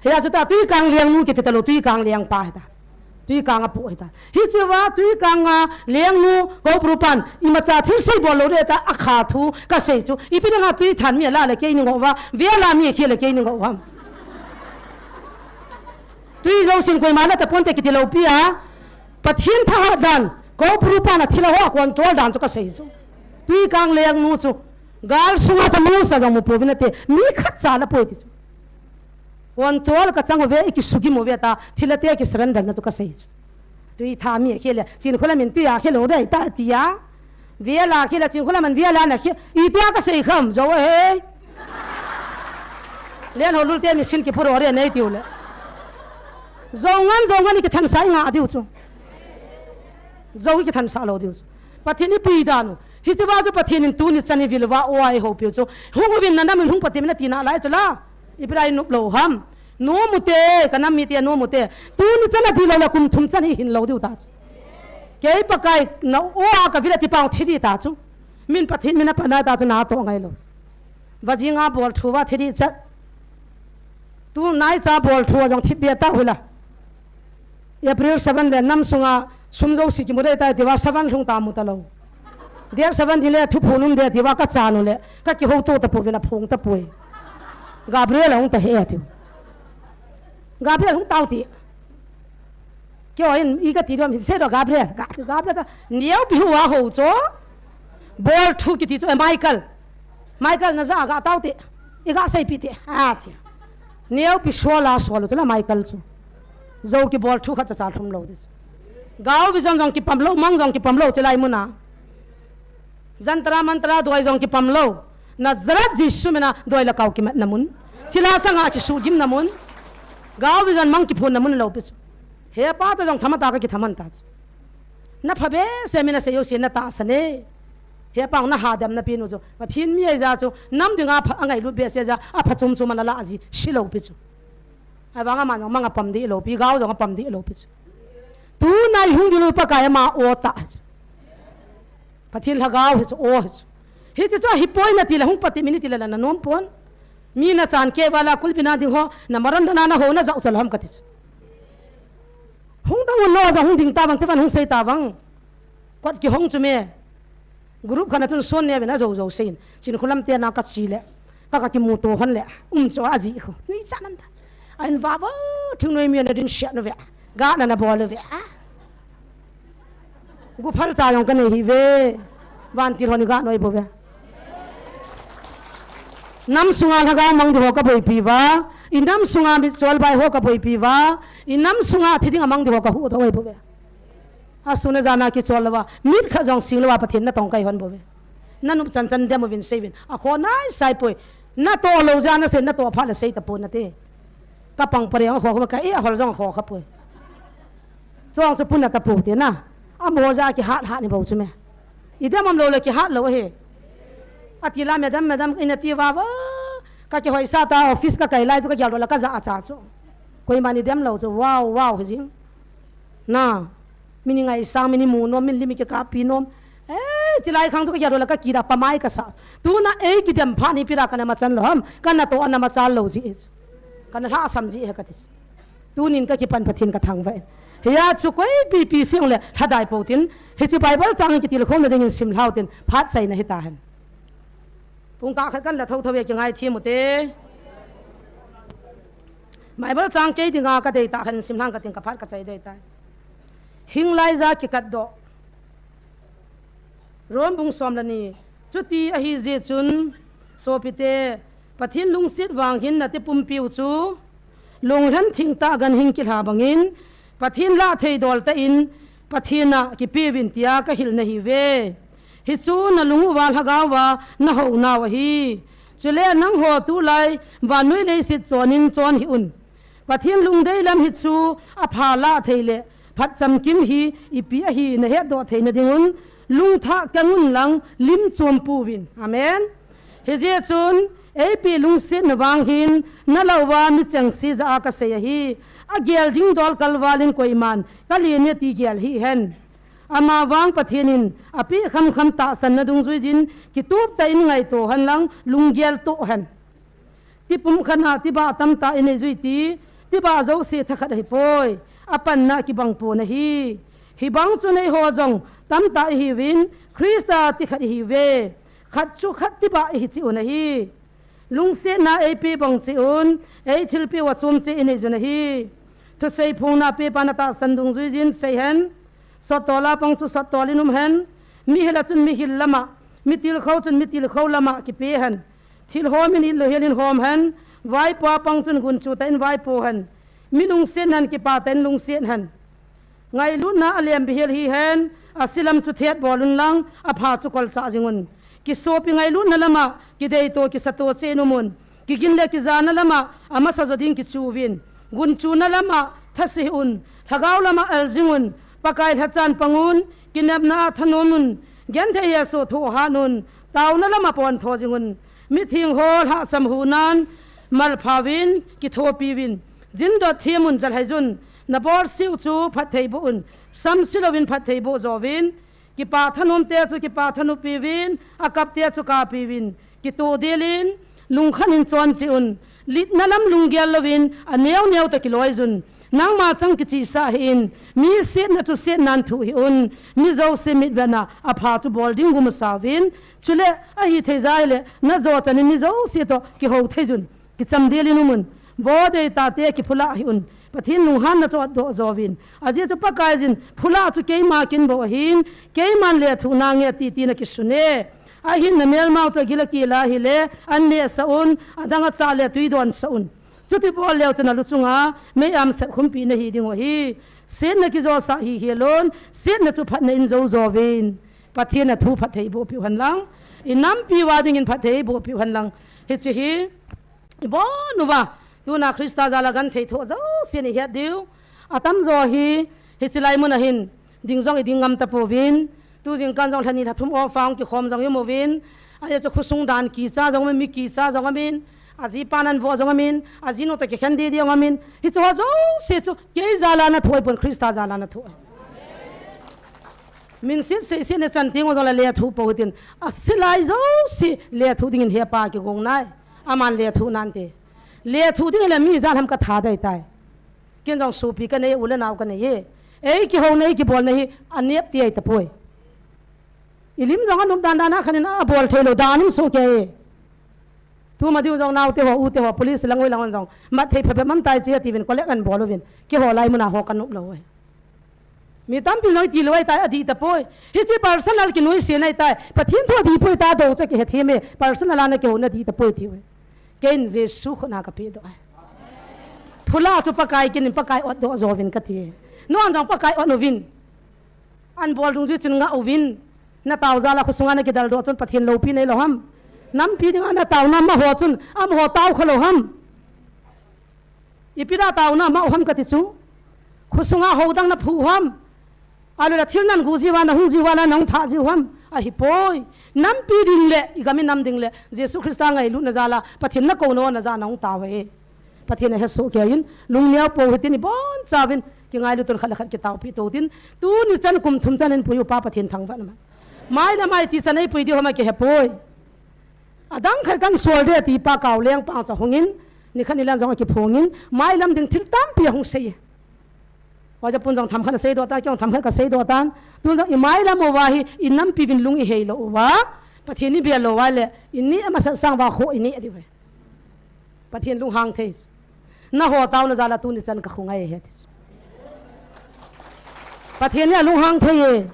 Hia chu ta Tuikang lengnu kiti ta lo, Tuikang leng pa hi ta. Tuikang a pu hi ta. Hiche va Tuikang a lengnu Koupuru pan, imacha thil sei bol lo de ta a kha thu ka sei chu. Ipi dinga tui than mi a la le kei ni ngou va, vela mi a khel le kei ni ngou va. Tui jousen koima la tapon te kiti lo pi a. Pathen thahat dan, Koupuru pan a thilha ho a control dan chu ka sei chu. Tuikang lengnu chu. Gal sunga chu mu sa jong mu pouvin ate, mi khat cha la poi ti chu. Control ka chang uve, i kisugim uve ta, thilha te ki surrender na chu ka sei chu. Tui tha mi a khel le, Chinkholam in tui a khel lo dei ta ti a. Vela khel le, Chinkholam in vela na khel, i tia ka sei kham, jo he. Len ho lul te mi sin ki puro re nei tiu le. Zo ngan, zo ngan i kithansa i nga diu chu. Zo i kithansa lo diu chu. Pathen i pui dan u. Hiche va chu Pathen in tuni chan i vil uva o a i houpiu chu. Hung uvin na nam in hung pati min a tina lai chu la. Ipi lai nup lo ham. Nom u te, ka nam mite nom u te. Tuni chan a di lo la kum thum chan hi hin lo diu ta chu. Kei Pakai na o a ka vil a ti pang thi di ta chu. Min Pathen min a pana ta chu na to ngai lo. Va jinga bol thu va thi di chat. Tu nai cha bol thu a jong thi bia ta hula. April seven le nam sunga sum jouse kimu dei tai tiva seven lhung ta mu ta lo. Date seven di le thuphon um de tiva ka chan u le ka kihouto ta pouvin a phong ta poi. Gabriel hung ta he tiu. Gabriel hung tau ti. Kio in i ka ti diam hi se do Gabriel. Ga, Gabriel ta neo pi hu a ho cho. Bol thu kiti cho, eh, Michael. Michael na ja ga tau ti. I ga sei pi ti. A ti. Neo pi so la so lo cho la Michael chu. Zo ki bol thu khat cha cha lhum lo dis. Gau vision jong ki pam lo, mang jong ki pam lo, che lai muna. Jantra mantra doi jong kipam lo. Nazareth Jesu mina doi le kau kimat na mun. Thilha sanga kisugim na mun. Gau vision mang kiphun na mun lo pi chu. He pa ta jong thama ta ka kithaman ta chu. Na pha behseh mina sei jouse na tahsan e. He pang na hadam na pi nu chu. Pathen mi ai ja chu. Nam dinga pha, angailut behseh ja. Apha chom chom ana la ji. Silou pi chu. Ahivang aman jong mang apam dih lou pi. Gao jong apam dih lou pi chu. Tuna i hung dil u Pakai ama o ta chu. Pathen lhagao hi chu o hi chu. Hiche chu ahipoi nati le hung pati mi nati le la na nom pon. Mi na chan kei vala kulpi na ding ho. Na maran dana na ho na jao chu lhom kati chu. Hung dang un lo jong hung ding ta vang chu van hung sei ta vang. Kot kihong chu me. Group khat a chun son ne ve na jo jo sein. Chin khulam te na ka chi le. Ka ka kimu to hon le. Um cho a ji khu. Nui cha nam ta. A in va va. Thing noi mi na din sia nu ve. Ga na na bol ve. A. Gu phal cha jong ka nei hi ve. Van ti hon ga noi bo ve. Nam sunga lhagao mang di ho ka boipi va. I nam sunga mit chol bai ho ka boipi va. I nam sunga thi ding a mang di ho ka hu to oi bo ve. A sun a jan a kichol lou va, mit khat jong sing lou va, Pathen na tong kai hon bo ve. Na nup chan chan dem uvin sei vin. A kho nai sai poi. Na to lou ja na sei, na to pha la sei ta pon nate. Ka pang pare a kho kha ka e a hol jong a kho kha poi. Chong chu pun na ta po te na. A mo ja kihat hat ni bo chu me. I dem am lou le kihat lou he. A ti la madam, madam, i na ti va va. Ka kihoisa ta office ka kai lai chu ka gel ro la ka ja a cha chu. Koima ni dem lou chu. Wow, wow, he jing. Na, mi ni ngaisang, mi ni mu nom, mi ni lim mi kikapi nom. Eh, chilai khang chu ka gel ro la ka kida pamai ka sa. Tuna ei kidem pha ni pi ra ka na ma chan lou ham, ka na to a na ma chal lou ji e. Ka na lhasam ji e ka ti. Tunin ka kipan Pathen ka thangvah e. Hiya chu koi pi pi sing le lhadai po tin. Hiche Bible chang kitilkhou na dingin sim lhau tin. Phat chaina hi ta hen. Pung kah khat kan la tho tho ve kingai thiam u te. Bible chang kei dinga ka dei ta khan sim lang ka ting ka phat ka chai dei tai. Hing lai ja kikat doh. Rom bung som le ni. Chuti ahi jeh chun, sopite, Pathen lungset vang hin na tipumpiu chu, lunglhen thing tah ganhing kilha bangin, Pathen lah thei dol tah in, Pathen a kipeuvin tia ka hil na hi ve. Hichu na lung uva lhagao va na hou nau ahi. Chule nangho tulai vannoi leiset chonin chon hih un. Pathen lungdei lam hichu apha lah thei le phat chamkim hi ipi ahi na hetdoh theina dingun lungthah keng un lang lim chom puvin. Amen. Hijeh chun eipi lungsetna vang hin na louva mi chengse jah a ka sei ahi. Agel ding dol kalvalin koiman ka len e ti gel hih hen. Amavang Pathen in apeh khamkham tahsanna dungjuiyin kitup tah in ngaito hen lang lunggel toh hen. Tipum khat a tibah tamtah inei jui ti, tibah jouse thakhat ahipoi, apanna kibang pon ahi. Hibang chun eiho jong tamtah ihiuvin, Christa ti khat ihiuve. Khat chu khat tibah ihi cheh un ahi. Lungsetna eipeh bang cheh un, ei thilpeh u achom cheh inei jun ahi. Thusei phongna pepa na tahsan dungjuiyin sei hen. Sottol a pang chu sottol in um hen. Mihil a chun mihil lama, mitilkhou chun mitilkhou lama kipe hen. Thil hom in it lou hel in hom hen. Vaipo a pang chun gunchu tah in vaipo hen. Mi lungset nan kipa tah in lungset hen. Ngailutna alem bihel hi hen. Ase lam chu thet bol un lang, apha chu kolchah jing un. Kisopi ngailutna lama, kideito kisato cheh in um un. Kigin le kijana lama, amasa jo ding kichu uvin. Gunchuna lama, thase hih un. Lhagao lama al jing un. Pakai lhachan pang un. Kinepna a thanom un. Genthei hesoh thoh hat un. Taona lama pontho jing un. Mitheng ho lhahsam hunan, malpha uvin, kithopi uvin. Jindot them un, jalhai jun. Na bolseh u chu phatthei boh un. Samse louvin phatthei boh jo uvin. Kipa thanom te chu kipa thanupi uvin, akap te chu kapi uvin. Kitoh del in, lungkhan in chon cheh un. Litna lam lunggel louvin, aneo neo toh kiloi jun. Nangma chang kichihsah hih in, mi setna chu setnan thuh hih un. Mi jouse mitvetna, apha chu bol ding gumasa uvin. Chule, ahithei jeh le, na jo chan in mi jouse toh kihou thei jun. Kicham del in um un. Vo dei tate kiphulah hih un. Pathen lunghanna chu atdoh jo uvin. Ajeh chu Pakaiyin phulah chu keima kin bou ahin, keiman lethuh nange ti, ti na kisun e. Ahin na melmau chu agil akel a hile, an nehsah un, adang achah le tui donsah un. Chuti bol leu chun alu chunga, mei-am set khumpi na hi ding u ahi. Setna kijosah hi hilon, setna chu phatna in jou jo uvin. Pathen a thu phatthei boh piu hen lang. I nampi uva dingin phatthei boh piu hen lang. Hiche hi, Ibon uva, tuna Christa jal a genthei thoh jousen ihet diu. Atamjo hi, hiche lai mun a hin, ding jong iding ngam tapouvin, Tu jingkah jong lha ni lha thum o fang kikhom jong i um uvin. Ajeh chu khosung dan kicha jong um in, mi kicha jong um in. Ajipan anvo jong um in. Ajinu toh kikhen didi jong um in. Hiche ho jouse chu kei jal a nathoh ahipon, Christa jal a nathoh ahi. Min sih sih sih na chan ting u jong le lethuh pou hitin. Asilai jouse lethuh dingin hepa kigong nai. Aman lethuh nante. Lethuh ding le mi ijat ham katha dei tai. Ken jong sopi kanei, u le nao kanei e. Ei kihouna, ei kibolna hi anep ti ahi tapoi. Ilim jong anop dan dan a khan in abol thei lou dan um soh kei e. Tuma diu jong naote ho, ute ho, police lang oi lang hon jong mat thei phabep um tai chi atiuvin, collect anbol uvin. Keiho lai muna ho kanop lou e. Mi tampi jong iti lou ahi tai, adih tapoi. Hiche personal kinoise na ahi tai. Pathen thu adih poi ta dou chu kihe thei me. Personal a na kihouna dih tapoi tiu e. Kein Jesu khut na kapeh doh ahi. Phula chu Pakai kin in Pakai ot doh jouvin kati e. Nuan jong Pakai ot uvin. Anbol dungjui chun ngah uvin. Natao jal a khosunga nakidal doh chun Pathen loupi nei lou ham. Nampi dinga nataona amaho chun, amaho tao kha lou ham. Ipi da taona amaho ham kati chu. Khosunga hou dang naphu ham. Ahilou le thil nan gu jiu va, nahung jiu va, nahung thah jiu ham. Ahipoi. Nampi ding le, igam inam ding le, Jesu Christa ngailutna jal a, Pathen nakouna jal a nahung tao e. Pathen ahesoh kei in, lungneo pou hitin ibonchauvin, kingailu tun khat le khat kitaopi tou tin, tuni chan kum thum chan in pui upa Pathen thangvah na ma. Mai le mai ti chan eipui diu ham a kihe poi. Adang khat kan sol de ti pa Kaoleng pa cha hungin, nikhat nilan jong akiphongin, mailam ding thil tampi ahung sei e. Oja pun jong themkhat asei doh tan, kei jong themkhat kasei doh tan. Tun jong imailam uva hi, inampi uvin lung ihei lou uva. Pathen ibel lou uva le, ineh masat sang uva kho ineh diu ve. Pathen lunghang thei. Naho taona jal a tuni chan kakhongai e ti. Pathen hi alunghang thei e.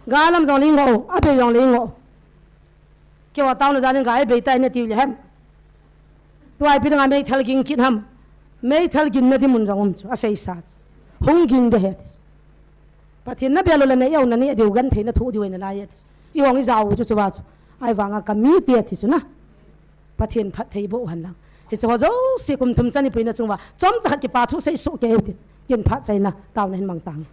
Galam jong le ingoh, abei jong le ingoh. Keiho taona jal in ga ibei tai nati u le ham. Tua ipi dinga meithal ging kit ham. Meithal ginna ding mun jong um chu, aseisa chu. Hung ging de ahi ti. Pathen nabel u le na eu na neh diu genthei nathoh diu ahi nalai e ti. Ihung ijao u chu chuva chu. Ahivanga kamite ti chu na. Pathen phattheiboh u hen lang. Hiche ho jouse kum thum chan ipuina chunguva. Chomcha khat kipa thu seisoh kei u tin. Kin phatchaina taona hin mang tange.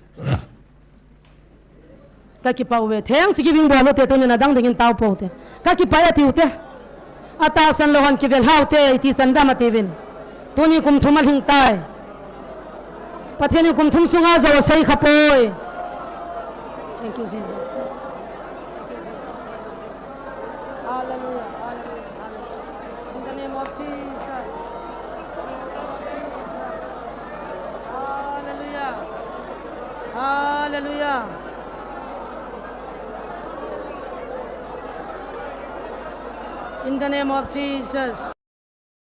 Kakipah uve, thanksgiving bol ute, tunin adang dingin tao pou te. Kakipah e ati ute. Atahsan lou hon kivel hao te, iti chan dam atiuvin. Tuni kum thum alhing tai. Pathen in kum thum sunga jou asei kha poi. Thank you, Jesus. Hallelujah, hallelujah, hallelujah. In the name of Jesus. Hallelujah. Hallelujah. In the name of Jesus.